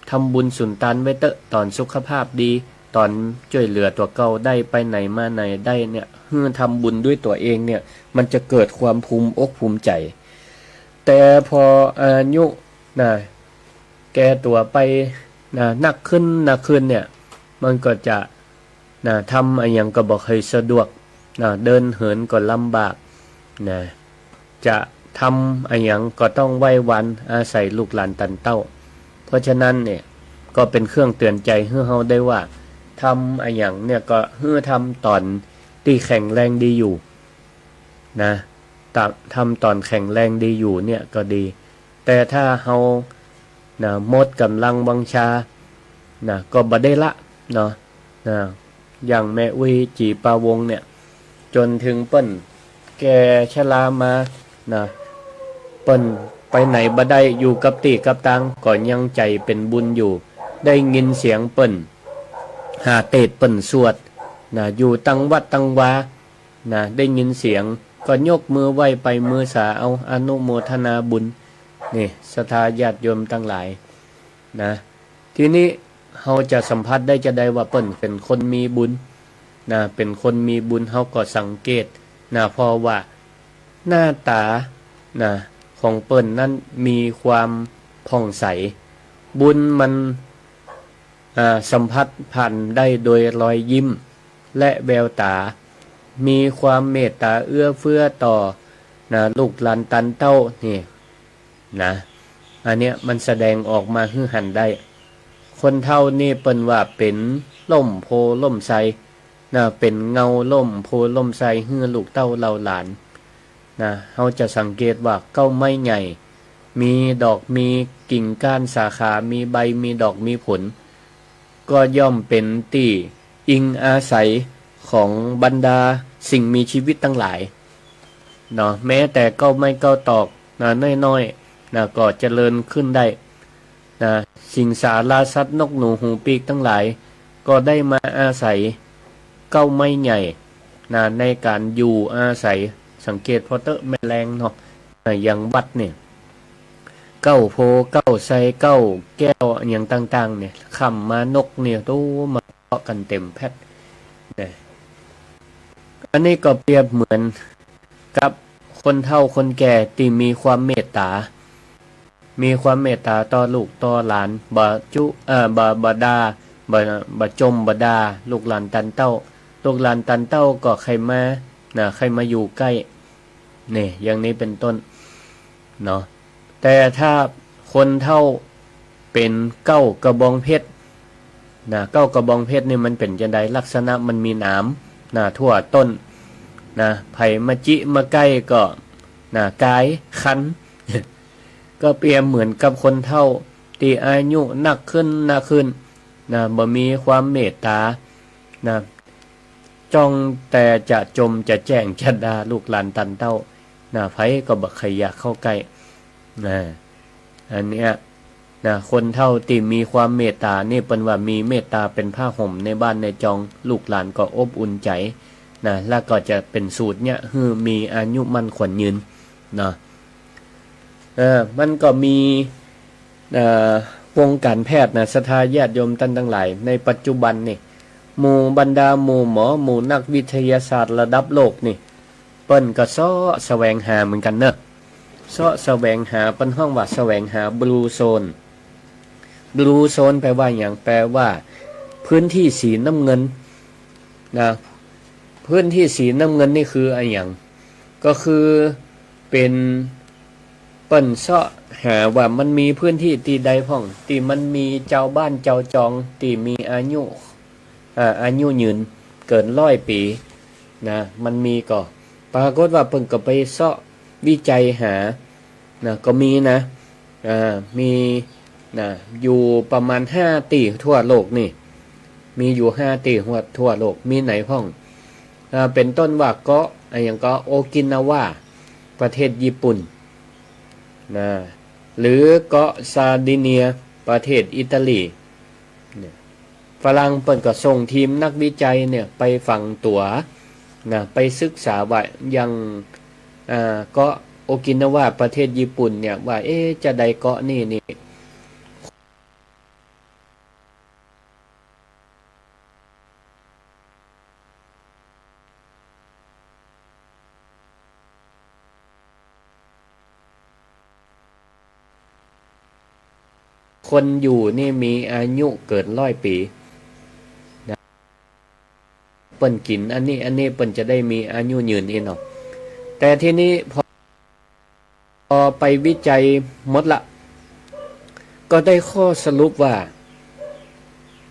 ทำบุญสุนตานไว้เต๊อะ ต๋อนสุขภาพดี ต๋อนจ้วยเหลือตั๋วเก่าได้ ไปไหนมาไหนได้เนี่ย หื้อทำบุญด้วยตั๋วเองเนี่ย มันจะเกิดความภูมิอกภูมิใจ๋ แต่พออายุ นะ แก่ตั๋วไป นะ นักขึ้น นักขึ้นเนี่ย มันก็จะ นะ ทำอะหยังก็บ่ค่อยสะดวก นะ เดินเหินก็ลำบาก นะ จะทำอะหยังก็ต้องไหว้วานอาศัยลูกหลานตันเต้า เพราะฉะนั้นเนี่ย ก็เป๋นเครื่องเตือนใจ๋หื้อเฮาได้ว่า ทำอะหยังเนี่ยก็หื้อทำต๋อนตี้แข็งแรงดีอยู่ นะ ตะ- ทำต๋อนแข็งแรงดีอยู่เนี่ยก็ดี แต่ถ้าเฮา นะ หมดก๋ำลังวังชา นะ ก็บ่ได้ละเนาะ นะ อย่างแม่อุ๊ยจี๋ปาวงเนี่ย จ๋นเถิงเปิ้นแก่ชรามา นะ เปิ้นไปไหนบ่ได้ อยู่กับตี้กับตาง ก็ยังใจ๋เป๋นบุญอยู่ ได้ยินเสียงเปิ้นหาเตสน์เปิ้นสวด นะ อยู่ตังวัดตังวา นะ ได้ยินเสียงก็ยกมือไหว้ไปมือสาเอา อนุโมทนาบุญ นี่ ศรัทธาญาติโยมตังหลาย นะ ทีนี้เฮาจะสัมผัสได้จาใดว่าเปิ้นเป๋นคนมีบุญ นะ เป๋นคนมีบุญ เฮาก็สังเกต นะ เพราะว่าหน้าต๋า นะ ของเปิ้นนั้นมีความผ่องใส บุญมัน อ่า สัมผัสผ่านได้โดยรอยยิ้มและแววต๋า มีความเมตต๋าเอื้อเฟื้อต่อ นะ ลูกหลานตันเต้านี่ นะ อันเนี้ยมันแสดงออกมาหื้อหันได้ คนเฒ่านี่เปิ้นว่าเป๋นล่มโพธิ์ล่มไทร นะ เป๋นเงาล่มโพธิ์ล่มไทรหื้อลูกเต้าเหล่าหลาน นะ เฮาจะสังเกตว่าเก๊าไม้ใหญ่ มีดอก มีกิ่งก้านสาขา มีใบ มีดอก มีผล ก็ย่อมเป๋นตี้อิงอาศัยของบรรดาสิ่งมีชีวิตตังหลาย เนาะ แม้แต่เก๊าไม้เก๊าตอก นะ น้อยๆ นะ ก็เจริญขึ้นได้ นะ สิงสาราสัตว์นกหนูหูปีกตังหลาย ก็ได้มาอาศัยเก๊าไม้ใหญ่ นะ ในก๋านอยู่อาศัย สังเกตผ่อเต๊อะแม่แลงเนาะ นะ อย่างวัดเนี่ย เก๊าโพธิ์ เก๊าไทร เก๊าแก้ว อะหยังต่างๆ เนี่ย ค่ำมานกเนี่ย โต มาเกาะกั๋นเต๋มแผด นะ อันนี้ก็เปรียบเหมือนกับคนเฒ่าคนแก่ตี้มีความเมตต๋า มีความเมตต๋าต่อลูกต่อหลาน บ่จุ เอ่อ บ่ บ่ด่า บ่ บ่จ่ม บ่ด่า ลูกหลานตันเต้า ลูกหลานตันเต้าก็ใค่มา นะ ใค่มาอยู่ใก้ นี่ อย่างนี้เป๋นต้น เนาะ แต่ถ้าคนเฒ่าเป๋นเก๊ากระบองเพชร นะ เก๊ากระบองเพชรนี่มันเป๋นจาใด ลักษณะมันมีหนาม นะ ทั่วต้น นะ ใผมาจิมาใก้ก็ นะ กายคัน ก็เปรียบเหมือนกับคนเฒ่าตี้อายุนักขึ้น นักขึ้น นะ บ่มีความเมตต๋า นะ จ้องแต่จะจ่มจะแจ้งจะด่าลูกหลานตันเต้า นะ ใผก็บ่ใค่อยากเข้าใก้ นะ อันเนี้ย นะ คนเฒ่าตี้มีความเมตต๋านี่ เปิ้นว่ามีเมตต๋าเป๋นผ้าห่มในบ้านในจอง ลูกหลานก็อบอุ่นใจ๋ นะ แล้วก็จะเป๋นสูตรเยียะหื้อมีอายุมั่นขวัญยืน นะ เออ มันก็มี เอ่อ วงก๋านแพทย์นะ ศรัทธาญาติโยมต้านตังหลาย ในปัจจุบันนี่ หมู่บรรดาหมู่หมอ หมู่นักวิทยาศาสตร์ระดับโลกนี่ เปิ้นก็เซาะแสวงหาเหมือนกั๋นเนาะ เซาะแสวงหา เปิ้นฮ้องว่าแสวงหา blue zone blue zone แปลว่าหยัง แปลว่าพื้นที่สีน้ำเงิน นะ พื้นที่สีน้ำเงินนี่คืออะหยัง ก็คือเป๋น เปิ้นเซาะหาว่ามันมีพื้นที่ตี้ใดพ่อง ตี้มันมีจาวบ้านจาวจอง ตี้มีอายุ อ่า อายุยืนเกินร้อยปี๋ นะ มันมีก่อ ปรากฏว่าเปิ้นก็ไปเซาะวิจัยหา นะ ก็มีนะ อ่า มี นะ อยู่ประมาณห้าตี้ทั่วโลกนี่ มีอยู่ห้าตี้ทั่ว ทั่วโลก มีไหนพ่อง อ่า เป๋นต้นว่าเกาะ อะหยังก็ โอกินาวา ประเทศญี่ปุ่น นะ หรือเกาะซาร์ดิเนีย ประเทศอิตาลี เนี่ย ฝรั่งเปิ้นก็ส่งทีมนักวิจัยเนี่ยไปฝังตั๋ว นะ ไปศึกษาว่าอย่าง อ่า เกาะโอกินาวา ประเทศญี่ปุ่นเนี่ย ว่า เอ๊ะ จาใดเกาะนี่นี่ คนอยู่นี่มีอายุเกินร้อยปี๋ นะ เปิ้นกิ๋นอันนี้ อันนี้เปิ้นจะได้มีอายุยืนอี้เนาะ แต่ทีนี้พอ พอไปวิจัยหมดละ ก็ได้ข้อสรุปว่า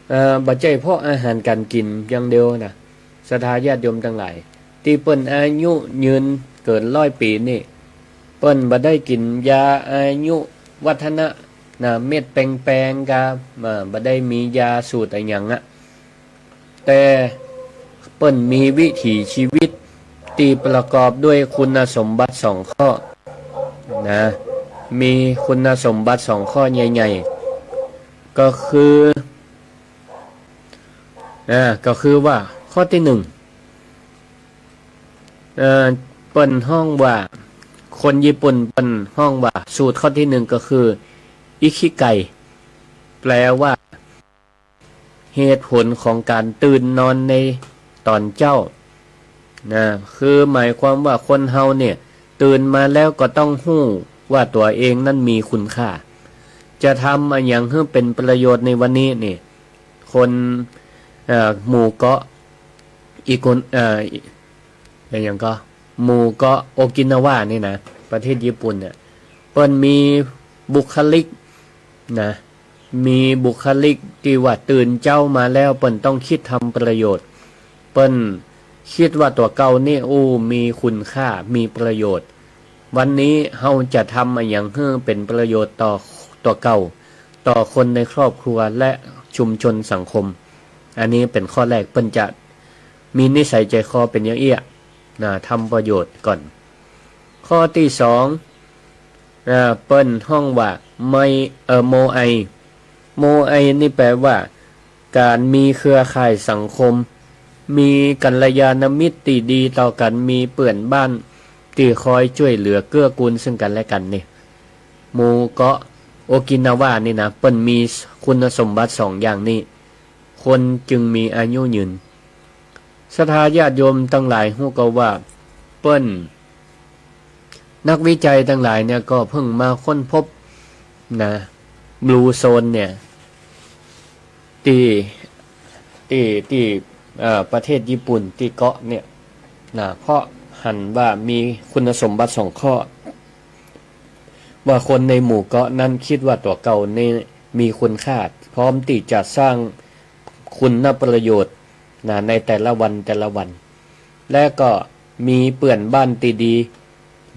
เอ่อ บ่ใจ้เพราะอาหารก๋านกิ๋นอย่างเดียวนะ ศรัทธาญาติโยมตังหลาย ตี้เปิ้นอายุยืนเกินร้อยปี๋นี่ เปิ้นบ่ได้กิ๋นยาอายุวัฒนะ นะ เม็ดแปงๆ กา อ่า บ่ได้มียาสูตรอะหยังอะ แต่เปิ้นมีวิถีชีวิตตี้ประกอบด้วยคุณสมบัติสองข้อ นะ มีคุณสมบัติสองข้อใหญ่ๆ ก็คือ อ่า ก็คือว่าข้อตี้หนึ่ง เอ่อ เปิ้นฮ้องว่า คนญี่ปุ่นเปิ้นฮ้องว่า สูตรข้อตี้หนึ่งก็คือ อิคิไก แปลว่า เหตุผลของก๋านตื่นนอนในต๋อนเจ๊า นะ คือหมายความว่าคนเฮาเนี่ย ตื่นมาแล้วก็ต้องฮู้ว่าตั๋วเองนั้นมีคุณค่า จะทำอะหยังหื้อเป๋นประโยชน์ในวันนี้นี่ คน เอ่อ หมู่เกาะ อิกุน เอ่อ อะหยังก็ หมู่เกาะโอกินาวานี่นะ ประเทศญี่ปุ่นเนี่ย เปิ้นมีบุคลิก นะ มีบุคลิกตี้ว่าตื่นเจ๊ามาแล้วเปิ้นต้องกึ๊ดทำประโยชน์ เปิ้นกึ๊ดว่าตั๋วเก่านี่ อู้ มีคุณค่า มีประโยชน์ วันนี้เฮาจะทำอะหยังหื้อเป๋นประโยชน์ต่อตั๋วเก่า ต่อคนในครอบครัวและชุมชนสังคม อันนี้เป๋นข้อแรก เปิ้นจะมีนิสัยใจ๋คอเป๋นอย่างอี้ นะ ทำประโยชน์ก่อน ข้อตี้สอง อ่า เปิ้นฮ้องว่า ไม เอ่อ โมไอ โมไอนี่แปลว่า ก๋านมีเครือข่ายสังคม มีกัลยาณมิตรตี้ดีต่อกั๋น มีเปื้อนบ้านตี้คอยจ้วยเหลือเกื้อกูลซึ่งกั๋นและกั๋นนี่ หมู่เกาะโอกินาวานี่นะ เปิ้นมีคุณสมบัติสองอย่างนี้ คนจึงมีอายุยืน ศรัทธาญาติโยมตังหลายฮู้ก่อว่า เปิ้น นักวิจัยตังหลายเนี่ยก็เพิ่งมาค้นพบนะ บลูโซนเนี่ย ตี้ ตี้ ตี้ เอ่อ ประเทศญี่ปุ่น ตี้เกาะเนี่ยนะ เพราะหันว่ามีคุณสมบัติสองข้อ ว่าคนในหมู่เกาะนั้นกึ๊ดว่าตั๋วเก่านี่มีคุณค่า พร้อมตี้จะสร้างคุณประโยชน์นะ ในแต่ละวันแต่ละวัน และก็มีเปื้อนบ้านตี้ดี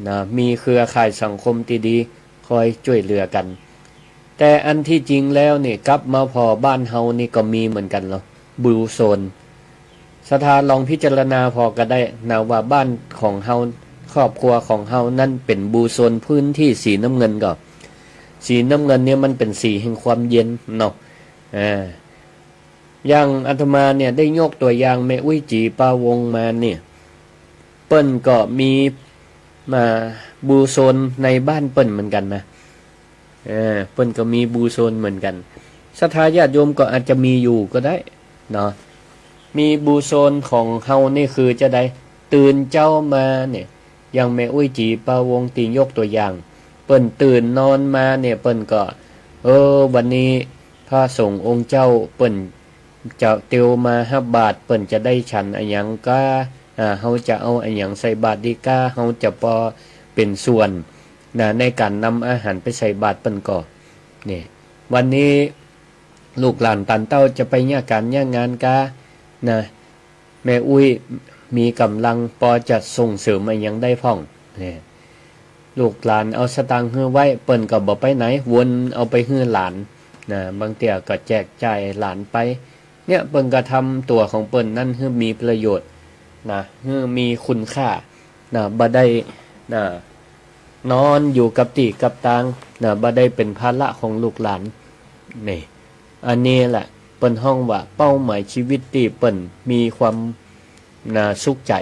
นะ มีเครือข่ายสังคมตี้ดี คอยจ้วยเหลือกั๋น แต่อันตี้จริงแล้วนี่ กลับมาผ่อบ้านเฮานี่ก็มีเหมือนกั๋นเนาะ บลูโซน ศรัทธาลองพิจารณาผ่อก็ได้นะ ว่าบ้านของเฮา ครอบครัวของเฮานั้นเป๋นบลูโซน พื้นตี้สีน้ำเงินก่อ สีน้ำเงินเนี่ยมันเป๋นสีแห่งความเย็นเนาะ อ่า อย่างอาตมาเนี่ยได้ยกตั๋วอย่างแม่อุ๊ยจี๋ปาวงมาเนี่ย เปิ้นก็มี มา บลูโซนในบ้านเปิ้นเหมือนกั๋นนะ เออ เปิ้นก็มีบลูโซนเหมือนกั๋น ศรัทธาญาติโยมก็อาจจะมีอยู่ก็ได้เนาะ มีบลูโซนของเฮานี่คือจาใด ตื่นเจ๊ามาเนี่ย อย่างแม่อุ๊ยจี๋ปาวงตี้ยกตั๋วอย่าง เปิ้นตื่นนอนมาเนี่ย เปิ้นก็ เออ วันนี้พระสงฆ์องค์เจ้าเปิ้นจะเตียวมาฮับบาตร เปิ้นจะได้ฉันอะหยังก้า อ่า เฮาจะเอาอะหยังใส่บาตรดีก้า เฮาจะปอเป๋นส่วน นะ ในก๋านนำอาหารไปใส่บาตรเปิ้นก่อ นี่ วันนี้ลูกหลานตานเต้าจะไปเยียะก๋านเยียะงานก้า นะ แม่อุ๊ยมีก๋ำลังปอจะส่งเสริมอะหยังได้พ่อง นี่ ลูกหลานเอาสตางค์หื้อไว้ เปิ้นก็บ่ไปไหน วนเอาไปหื้อหลาน นะ บางเตื้อก็แจกจ่ายหลานไป เนี่ย เปิ้นก็ทำตั๋วของเปิ้นนั้นหื้อมีประโยชน์ นะ หื้อมีคุณค่า นะ บ่ได้ นะ นอนอยู่กับตี้กับตาง นะ บ่ได้เป๋นภาระของลูกหลาน นี่ อันนี้แหละเปิ้นฮ้องว่าเป้าหมายชีวิตตี้เปิ้นมีความ นะ สุขใจ๋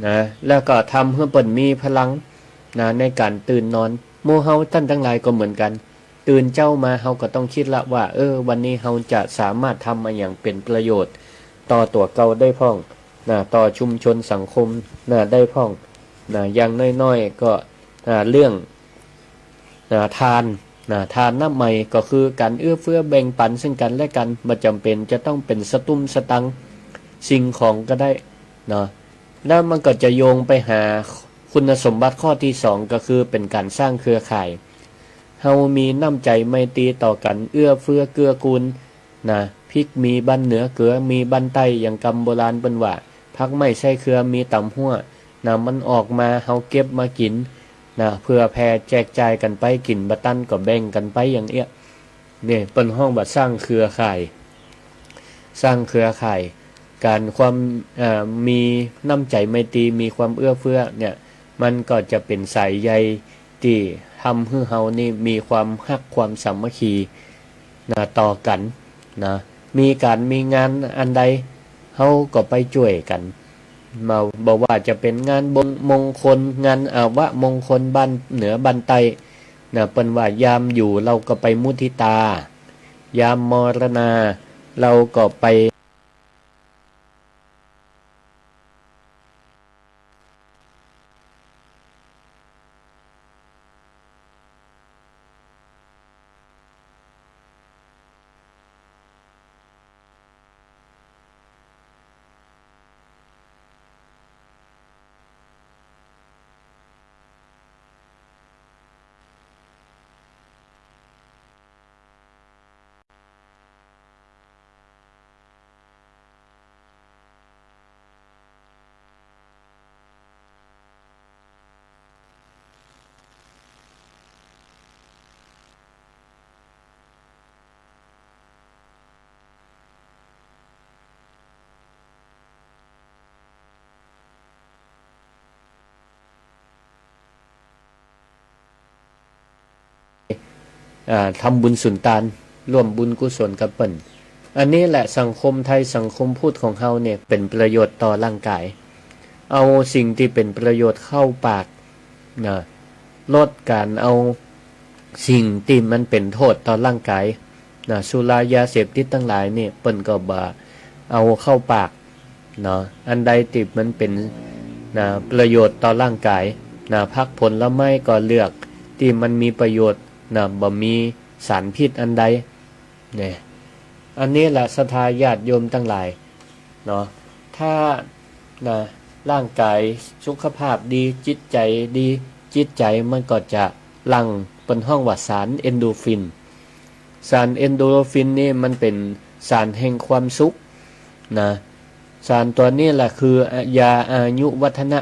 นะ แล้วก็ทำหื้อเปิ้นมีพลัง นะ ในก๋านตื่นนอน หมู่เฮาต้านตังหลายก็เหมือนกั๋น ตื่นเจ๊ามาเฮาก็ต้องกึ๊ดละว่า เออ วันนี้เฮาจะสามารถทำอะหยังเป๋นประโยชน์ต่อตั๋วเก่าได้พ่อง นะ ต่อชุมชนสังคม นะ ได้พ่อง นะ อย่างน้อยๆ ก็ อ่า เรื่อง อ่า ทาน นะ ทานน้ำใหม่ก็คือก๋านเอื้อเฟื้อแบ่งปันซึ่งกั๋นและกั๋น บ่จ๋ำเป๋นจะต้องเป๋นสตุ้มสตังค์สิ่งของก็ได้เนาะ แล้วมันก็จะโยงไปหาคุณสมบัติข้อตี้สอง ก็คือเป๋นก๋านสร้างเครือข่าย เฮามีน้ำใจ๋ไมตรีต่อกั๋น เอื้อเฟื้อเกื้อกูล นะ พริกมีบ้านเหนือ เกือมีบ้านใต้ อย่างกำโบราณเปิ้นว่า ผักไม้ไส้เครือมีต๋ามฮั้ว นะ มันออกมา เฮาเก็บมากิ๋น นะ เผื่อแผ่แจกจ่ายกั๋นไป กิ๋นบ่ตันก็แบ่งกั๋นไป อย่างเอี้ย เนี่ย เปิ้นฮ้องว่าสร้างเครือข่าย สร้างเครือข่าย ก๋านความ เอ่อ มีน้ำใจ๋ไมตรี มีความเอื้อเฟื้อเนี่ย มันก็จะเป๋นสายใยตี้ทำหื้อเฮานี่มีความฮักความสามัคคี นะ ต่อกั๋น นะ มีก๋านมีงานอันใด เฮาก็ไปจ้วยกั๋น มา บ่ว่าจะเป๋นงานบง มงคล งานอวมงคลบ้านเหนือบ้านใต้ นะ เปิ้นว่ายามอยู่เราก็ไปมุทิตา ยามมรณาเราก็ไป อ่า ทำบุญสุนตาน ร่วมบุญกุศลกับเปิ้น อันนี้แหละสังคมไทยสังคมพุทธของเฮาเนี่ยเป๋นประโยชน์ต่อร่างก๋าย เอาสิ่งตี้เป๋นประโยชน์เข้าปาก นะ ลดก๋านเอาสิ่งตี้มันเป๋นโต้ษต่อร่างก๋าย นะ สุรายาเสพติดตังหลายนี่เปิ้นก็บ่เอาเข้าปาก เนาะ อันใดตี้มันเป๋น นะ ประโยชน์ต่อร่างก๋าย นะ ผักผลไม้ก็เลือกตี้มันมีประโยชน์ นะ บ่มีสารพิษอันใด เนี่ย อันนี้แหละศรัทธาญาติโยมตังหลาย เนาะ ถ้า นะ ร่างก๋ายสุขภาพดี จิตใจ๋ดี จิตใจ๋มันก็จะหลั่ง เปิ้นฮ้องว่าสารเอนโดรฟิน สารเอนโดรฟินนี่มันเป๋นสารแห่งความสุข นะ สารตั๋วนี้แหละคือยาอายุวัฒนะ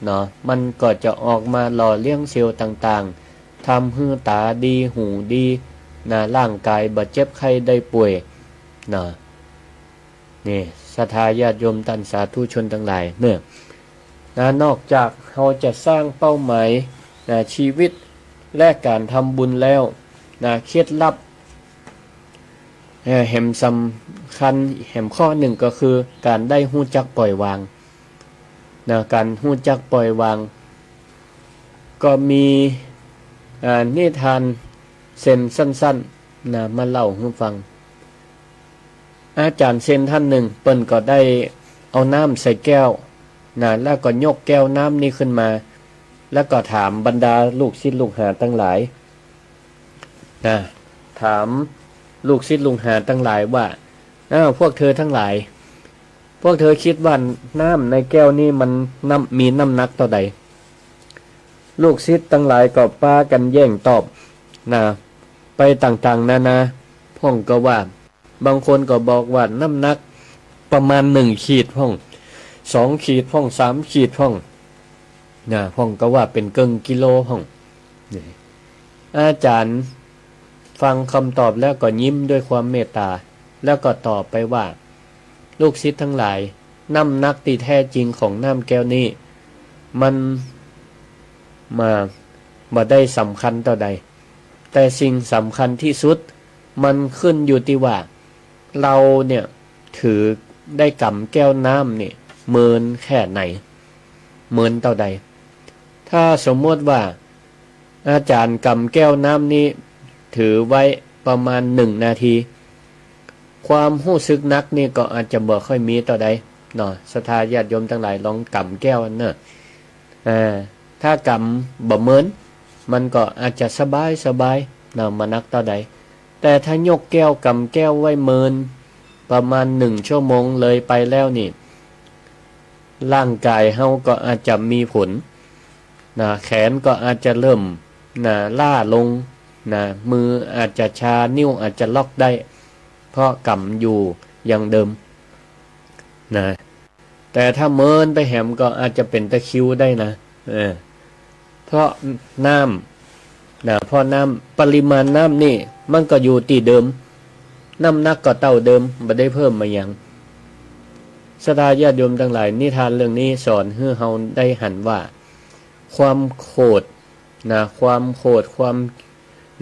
เนาะ มันก็จะออกมาหล่อเลี้ยงเซลล์ต่างๆ ทำหื้อต๋าดี หูดี นะ ร่างก๋ายบ่เจ็บไข้ได้ป่วย นะ นี่ ศรัทธาญาติโยมต้านสาธุชนตังหลายเนาะ นะ นอกจากเฮาจะสร้างเป้าหมาย นะ ชีวิตและก๋านทำบุญแล้ว นะ เคล็ดลับ เอ่อ แหมสำคัญแหมข้อนึ่งก็คือก๋านได้ฮู้จักปล่อยวาง นะ ก๋านฮู้จักปล่อยวาง ก็มี อ่า นิทานเซนสั้นๆ นะ มาเล่าหื้อฟัง อาจ๋ารย์เซนต้านนึ่ง เปิ้นก็ได้เอาน้ำใส่แก้ว นะ แล้วก็ยกแก้วน้ำนี้ขึ้นมา แล้วก็ถามบรรดาลูกศิษย์ลูกหาตังหลาย นะ ถามลูกศิษย์ลูกหาตังหลายว่า อ้าว พวกเธอตังหลาย พวกเธอคิดว่าน้ำในแก้วนี้มันน้ำ มีน้ำหนักเต้าใด ลูกศิษย์ตังหลายก็ปากั๋นแย่งตอบ นะ ไปต่างๆ นานา พ่องก็ว่า บางคนก็บอกว่าน้ำหนักประมาณหนึ่งขีดพ่อง สองขีดพ่อง สามขีดพ่อง นะ พ่องก็ว่าเป๋นเกิ่งกิโลพ่อง นี่ อาจ๋ารย์ฟังกำตอบแล้วก็ยิ้มด้วยความเมตต๋า แล้วก็ตอบไปว่า ลูกศิษย์ตังหลาย น้ำหนักตี้แท้จริงของน้ำแก้วนี้ มันมา บ่ได้สำคัญเต้าใด แต่สิ่งสำคัญตี้สุด มันขึ้นอยู่ตี้ว่า เฮาเนี่ย ถือได้ก๋ำแก้วน้ำนี่ เมินแค่ไหน เมินเต้าใด ถ้าสมมติว่า อาจ๋ารย์ก๋ำแก้วน้ำนี้ ถือไว้ประมาณหนึ่งนาที ความฮู้สึกหนักนี่ก็อาจจะบ่ค่อยมีเต้าใดเนาะ ศรัทธาญาติโยมตังหลายลองก๋ำแก้วเนาะ อ่า ถ้าก๋ำบ่เมิน มันก็อาจจะสบายสบายเนาะ บ่หนักเต้าใด แต่ถ้ายกแก้วก๋ำแก้วไว้เมิน ประมาณหนึ่งชั่วโมงเลยไปแล้วนี่ ร่างก๋ายเฮาก็อาจจะมีผล นะ แขนก็อาจจะเริ่ม นะ ล้าลง นะ มืออาจจะชา นิ้วอาจจะล็อกได้ เพราะก๋ำอยู่อย่างเดิม นะ แต่ถ้าเมินไปแหมก็อาจจะเป๋นตะคริวได้นะ เออ เพราะน้ำ นะ เพราะน้ำ ปริมาณน้ำนี่มันก็อยู่ตี้เดิม น้ำหนักก็เต้าเดิม บ่ได้เพิ่มมาหยัง ศรัทธาญาติโยมตังหลาย นิทานเรื่องนี้สอนหื้อเฮาได้หันว่า ความโขด นะ ความโขด ความ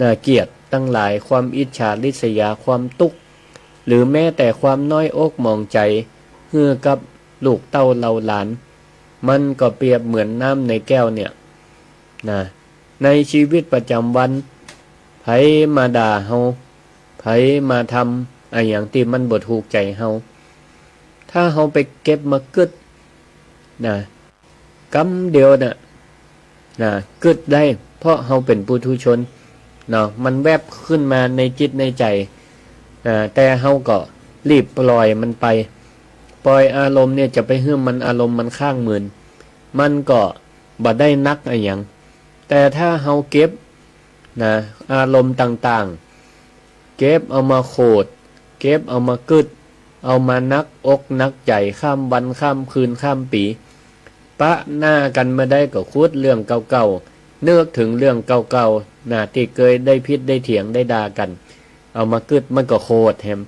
นะ เกียดตังหลาย ความอิจฉาริษยา ความตุ๊กข์ หรือแม้แต่ความน้อยอกหมองใจ๋ หื้อกับลูกเต้าเหล่าหลาน มันก็เปรียบเหมือนน้ำในแก้วเนี่ย นะ ในชีวิตประจ๋ำวัน ใผมาด่าเฮา ใผมาทำอะหยังตี้มันบ่ถูกใจ๋เฮา ถ้าเฮาไปเก็บมากึ๊ด นะ กำเดียวน่ะ นะ กึ๊ดได้ เพราะเฮาเป๋นปุถุชน เนาะ มันแวบขึ้นมาในจิตในใจ๋ อ่า แต่เฮาก็รีบปล่อยมันไป ปล่อยอารมณ์เนี่ยจะไปหื้อมัน อารมณ์มันค้างเมิน มันก็บ่ได้หนักอะหยัง แต่ถ้าเฮาเก็บ นะ อารมณ์ต่างๆ เก็บเอามาโขด เก็บเอามากึ๊ด เอามาหนักอกหนักใจ๋ ข้ามวันข้ามคืนข้ามปี๋ ปะหน้ากั๋นเมื่อใดก็ขุดเรื่องเก่าๆ นึกเถิงเรื่องเก่าๆ นะ ตี้เกยได้ผิดได้เถียงได้ด่ากั๋น เอามากึ๊ด มันก็โขดแหม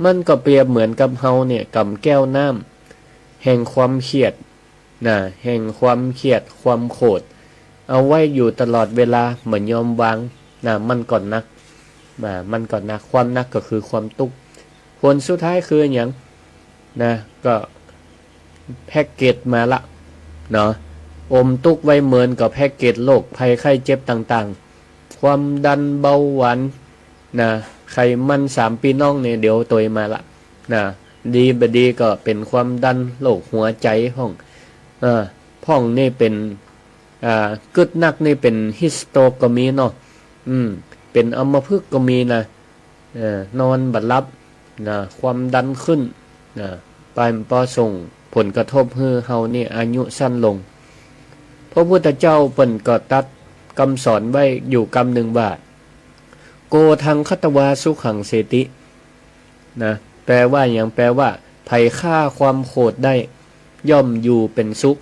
มันก็เปรียบเหมือนกับเฮาเนี่ย ก๋ำแก้วน้ำ แห่งความเคียด นะ แห่งความเคียด ความโขด เอาไว้อยู่ตลอดเวลา บ่ยอมวาง นะ มันก็หนัก นะ มันก็หนัก ความหนักก็คือความตุ๊กข์ ผลสุดท้ายคือหยัง นะ ก็แพ็กเกจมาละ เนาะ อมตุ๊กข์ไว้เมินก็แพ็กเกจโรคภัยไข้เจ็บต่างๆ ความดัน เบาหวาน นะ ไขมันสามปี้น้องเนี่ย เดี๋ยวตวยมาละ นะ ดีบ่ดีก็เป๋นความดัน โรคหัวใจ๋พ่อง เออ พ่องนี่เป๋น อ่า กึ๊ดนักนี่เป๋นฮีทสโตรกก็มีเนาะ อืม เป๋นอัมพฤกษ์ก็มีนะ เออ นอนบ่หลับ นะ ความดันขึ้น นะ ไปปอส่งผลกระทบหื้อเฮานี่อายุสั้นลง พระพุทธเจ้าเปิ้นก็ตรัสกำสอนไว้อยู่กำนึ่งว่า โกธังฆัตวาสุขังเสติ นะ แปลว่าหยัง แปลว่า ใผฆ่าความโขดได้ ย่อมอยู่เป๋นสุข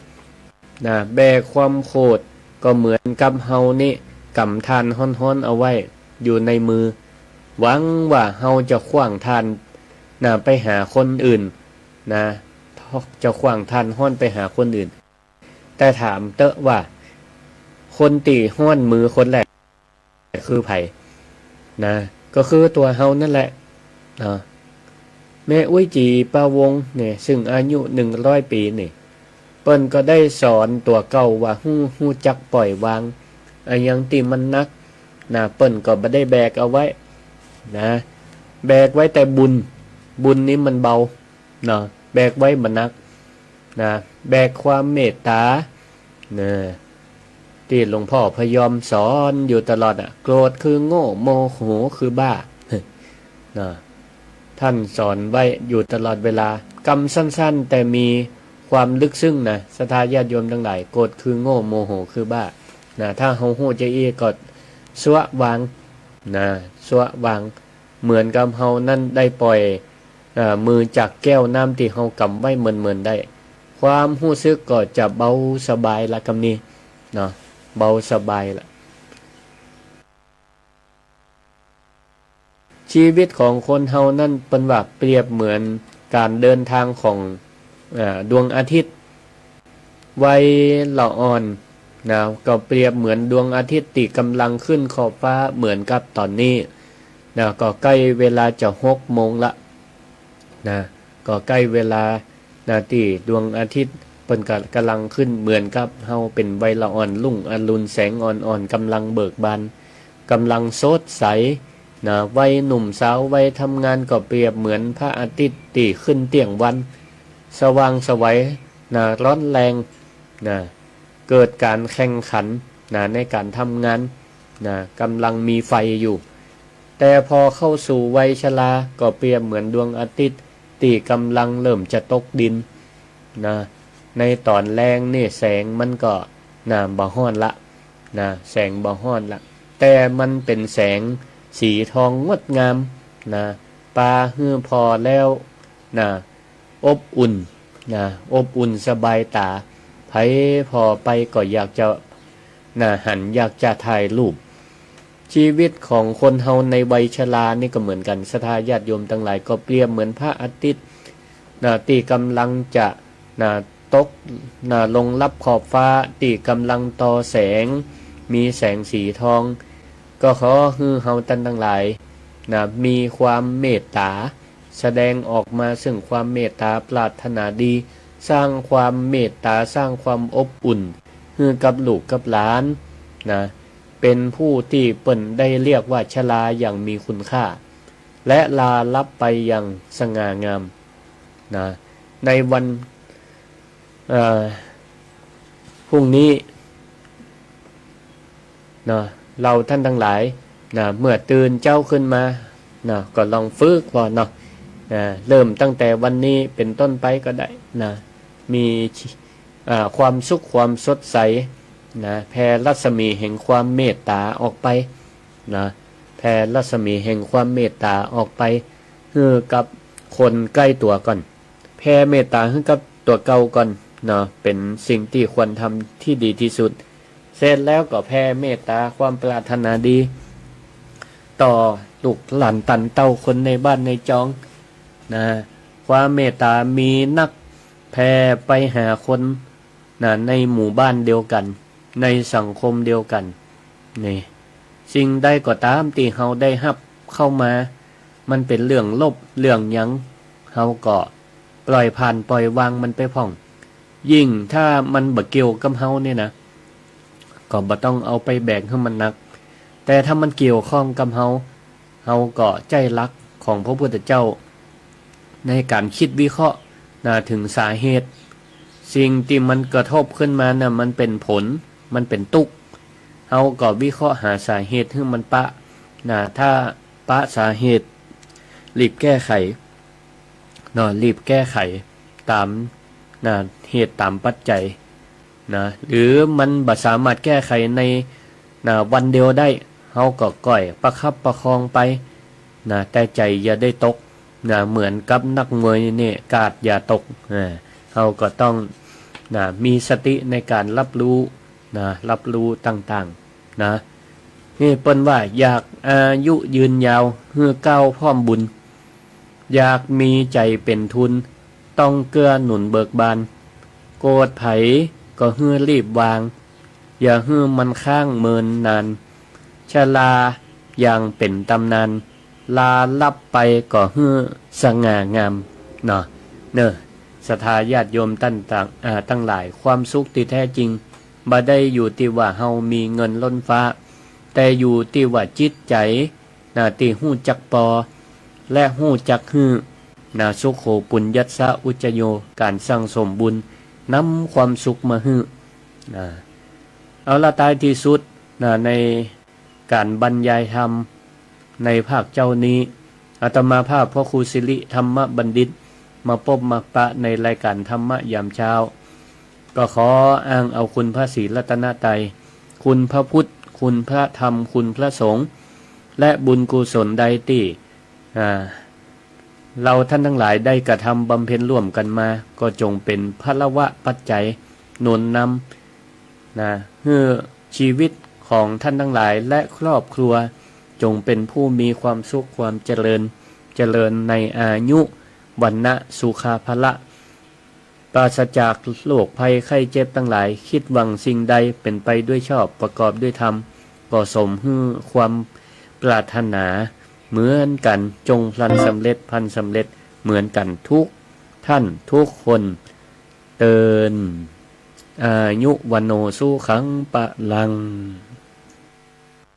นะ แบกความโขดก็เหมือนกับเฮานี่ก๋ำถ่านฮ้อนๆ เอาไว้อยู่ในมือ หวังว่าเฮาจะขว้างถ่าน นะ ไปหาคนอื่นนะ จะขว้างถ่านฮ้อนไปหาคนอื่น แต่ถามเต๊อะว่า คนตี้ฮ้อนมือคนแรกคือใผนะ ก็คือตั๋วเฮานั่นแหละเนาะ แม่อุ๊ยจี๋ปาวงศ์เนี่ย ซึ่งอายุหนึ่งร้อยปี๋นี่ เปิ้นก็ได้สอนตั๋วเก่าว่า ฮู้ ฮู้จักปล่อยวาง อะหยังตี้มันหนักนะ เปิ้นก็บ่ได้แบกเอาไว้นะ แบกไว้แต่บุญ บุญนี่มันเบาเนาะ แบกไว้บ่หนักนะ แบกความเมตต๋านะ ตี้หลวงพ่อพยอมสอนอยู่ตลอดอะ โกรธคือโง่ โมโหคือบ้า นะ ท่านสอนไว้อยู่ตลอดเวลา กำสั้นๆ แต่มีความลึกซึ้งนะ ศรัทธาญาติโยมตังหลาย โกรธคือโง่ โมโหคือบ้านะ ถ้าเฮาฮู้จาอี้ก็ซะวางนะ ซะวาง เหมือนกับเฮานั้นได้ปล่อย เอ่อ มือจากแก้วน้ำตี้เฮากำไว้เมินๆ ได้ ความฮู้สึกก็จะเบาสบายละกำนี้เนาะ เบาสบายละ ชีวิตของคนเฮานั้นเปิ้นว่าเปรียบเหมือนก๋านเดินทางของ เอ่อ ดวงอาทิตย์ วัยละอ่อนนะ ก็เปรียบเหมือนดวงอาทิตย์ตี้ก่ำลังขึ้นขอบฟ้าเหมือนกับต๋อนนี้นะ ก็ใก้เวลาจะหกโมงละนะ ก็ใก้เวลานะ ตี้ดวงอาทิตย์เปิ้นก็ก่ำลังขึ้น เหมือนกับเฮาเป๋นวัยละอ่อน รุ่งอรุณแสงอ่อนๆ ก่ำลังเบิกบาน ก่ำลังสดใสนะ วัยหนุ่มสาว วัยทำงานก็เปรียบเหมือนพระอาทิตย์ตี้ขึ้นเตี้ยงวัน สว่างไสวนะ ร้อนแรงนะ เกิดก๋านแข่งขันนะ ในก๋านทำงานนะ ก่ำลังมีไฟอยู่ แต่พอเข้าสู่วัยชราก็เปรียบเหมือนดวงอาทิตย์ตี้ก่ำลังเริ่มจะตกดินนะ ในต๋อนแลงนี่แสงมันก็นะ บ่ฮ้อนละนะ แสงบ่ฮ้อนละ แต่มันเป๋นแสงสีทองงดงามนะ ปาหื้อผ่อแล้วนะ อบอุ่นนะ อบอุ่นสบายต๋า ใผผ่อไปก็อยากจะนะ หัน อยากจะถ่ายรูป ชีวิตของคนเฮาในวัยชรานี่ก็เหมือนกั๋น ศรัทธาญาติโยมตังหลาย ก็เปรียบเหมือนพระอาทิตย์นะ ตี้ก่ำลังจะนะ ตกนะ ลงลับขอบฟ้า ตี้ก่ำลังต่อแสง มีแสงสีทอง ก็ขอหื้อเฮาต้านตังหลายนะ มีความเมตต๋า แสดงออกมาซึ่งความเมตต๋าปรารถนาดี สร้างความเมตต๋า สร้างความอบอุ่นหื้อกับลูกกับหลานนะ เป๋นผู้ตี้เปิ้นได้เรียกว่าชราอย่างมีคุณค่า และลาลับไปอย่างสง่างามนะ ในวัน เอ่อ พรุ่งนี้ เนาะ เฮาต้านตังหลายนะ เมื่อตื่นเจ๊าขึ้นมาเนาะ ก็ลองฝึกผ่อเนาะ นะ เริ่มตั้งแต่วันนี้เป๋นต้นไปก็ได้นะ มี อ่า ความสุขความสดใสนะ แผ่รัศมีแห่งความเมตต๋าออกไปนะ แผ่รัศมีแห่งความเมตต๋าออกไปหื้อกับคนใก้ตั๋วก่อน แผ่เมตต๋าหื้อกับตั๋วเก่าก่อนเนาะ เป๋นสิ่งตี้ควรทำตี้ดีตี้สุด เสร็จแล้วก็แผ่เมตต๋าความปรารถนาดี ต่อลูกหลานต้านเต้าคนในบ้านในจองนะ ความเมตต๋ามีนัก แผ่ไปหาคนนะ ในหมู่บ้านเดียวกั๋น ในสังคมเดียวกั๋น นี่ สิ่งใดก็ต๋ามตี้เฮาได้ฮับเข้ามา มันเป๋นเรื่องลบเรื่องหยัง เฮาก็ปล่อยผ่านปล่อยวางมันไปพ่อง ยิ่งถ้ามันบ่เกี่ยวกับเฮาเนี่ยนะ ก็บ่ต้องเอาไปแบกหื้อมันหนัก แต่ถ้ามันเกี่ยวข้องกับเฮา เฮาก็ใจ๊หลักของพระพุทธเจ้า ในก๋านคิดวิเคราะห์นะ เถิงสาเหตุ สิ่งตี้มันกระทบขึ้นมาน่ะ มันเป๋นผล มันเป๋นตุ๊กข์ เฮาก็วิเคราะห์หาสาเหตุหื้อมันปะนะ ถ้าปะสาเหตุ รีบแก้ไขเนาะ รีบแก้ไขต๋ามนะ เหตุต๋ามปัจจัยนะ หรือมันบ่สามารถแก้ไขในนะ วันเดียวได้ เฮาก็ก้อยประคับประคองไปนะ แต่ใจ๋อย่าได้ตกนะ เหมือนกับนักมวยเนี่ย กาดอย่าตกนะ เฮาก็ต้องนะ มีสติในก๋านรับรู้นะ รับรู้ต่างๆ นะ นี่เปิ้นว่าอยากอายุยืนยาว หื้อก้าวพร้อมบุญ อยากมีใจ๋เป๋นทุน ต้องเกื้อหนุนเบิกบาน โกรธใผก็หื้อรีบวาง อย่าหื้อมันค้างเมินนาน ชราอย่างเป๋นต๋ำนาน ลาลับไปก็หื้อสง่างาม เนาะ เน่อ ศรัทธาญาติโยมต้านต่าง อ่า ตังหลาย ความสุขตี้แท้จริง บ่ได้อยู่ตี้ว่าเฮามีเงินล้นฟ้า แต่อยู่ตี้ว่าจิตใจ๋ นะ ตี้ฮู้จักปอ และฮู้จักหื้อ นะ สุโข ปุญญัสสะ อุจจโย ก๋านสั่งสมบุญ นำความสุขมาหื้อ นะ เอาละ ต้ายตี้สุด นะ ในก๋านบรรยายธรรมในภาคเจ๊านี้ อาตมาภาพพระครูสิริธรรมบัณฑิต มาปบมาปะในรายก๋านธรรมะยามเช้า ก็ขออ้างเอาคุณพระศรีรัตนตรัย คุณพระพุทธ คุณพระธรรม คุณพระสงฆ์ และบุญกุศลใดตี้ อ่า เราท่านทั้งหลายได้กระทำบำเพ็ญร่วมกันมา ก็จงเป๋นพลวะปัจจัยหนุนนำ นะ หื้อชีวิตของท่านทั้งหลายและครอบครัว จงเป๋นผู้มีความสุขความเจริญ เจริญในอายุ วรรณะ สุขะ พละ ปราศจากโรคภัยไข้เจ็บทั้งหลาย คิดหวังสิ่งใดเป๋นไปด้วยชอบ ประกอบด้วยธรรม ก็สมหื้อความปรารถนาเหมือนกั๋น จงพลันสำเร็จ พลันสำเร็จเหมือนกั๋นทุกท่านทุกคน เทอญ อายุ วัณโณ สุขัง พลัง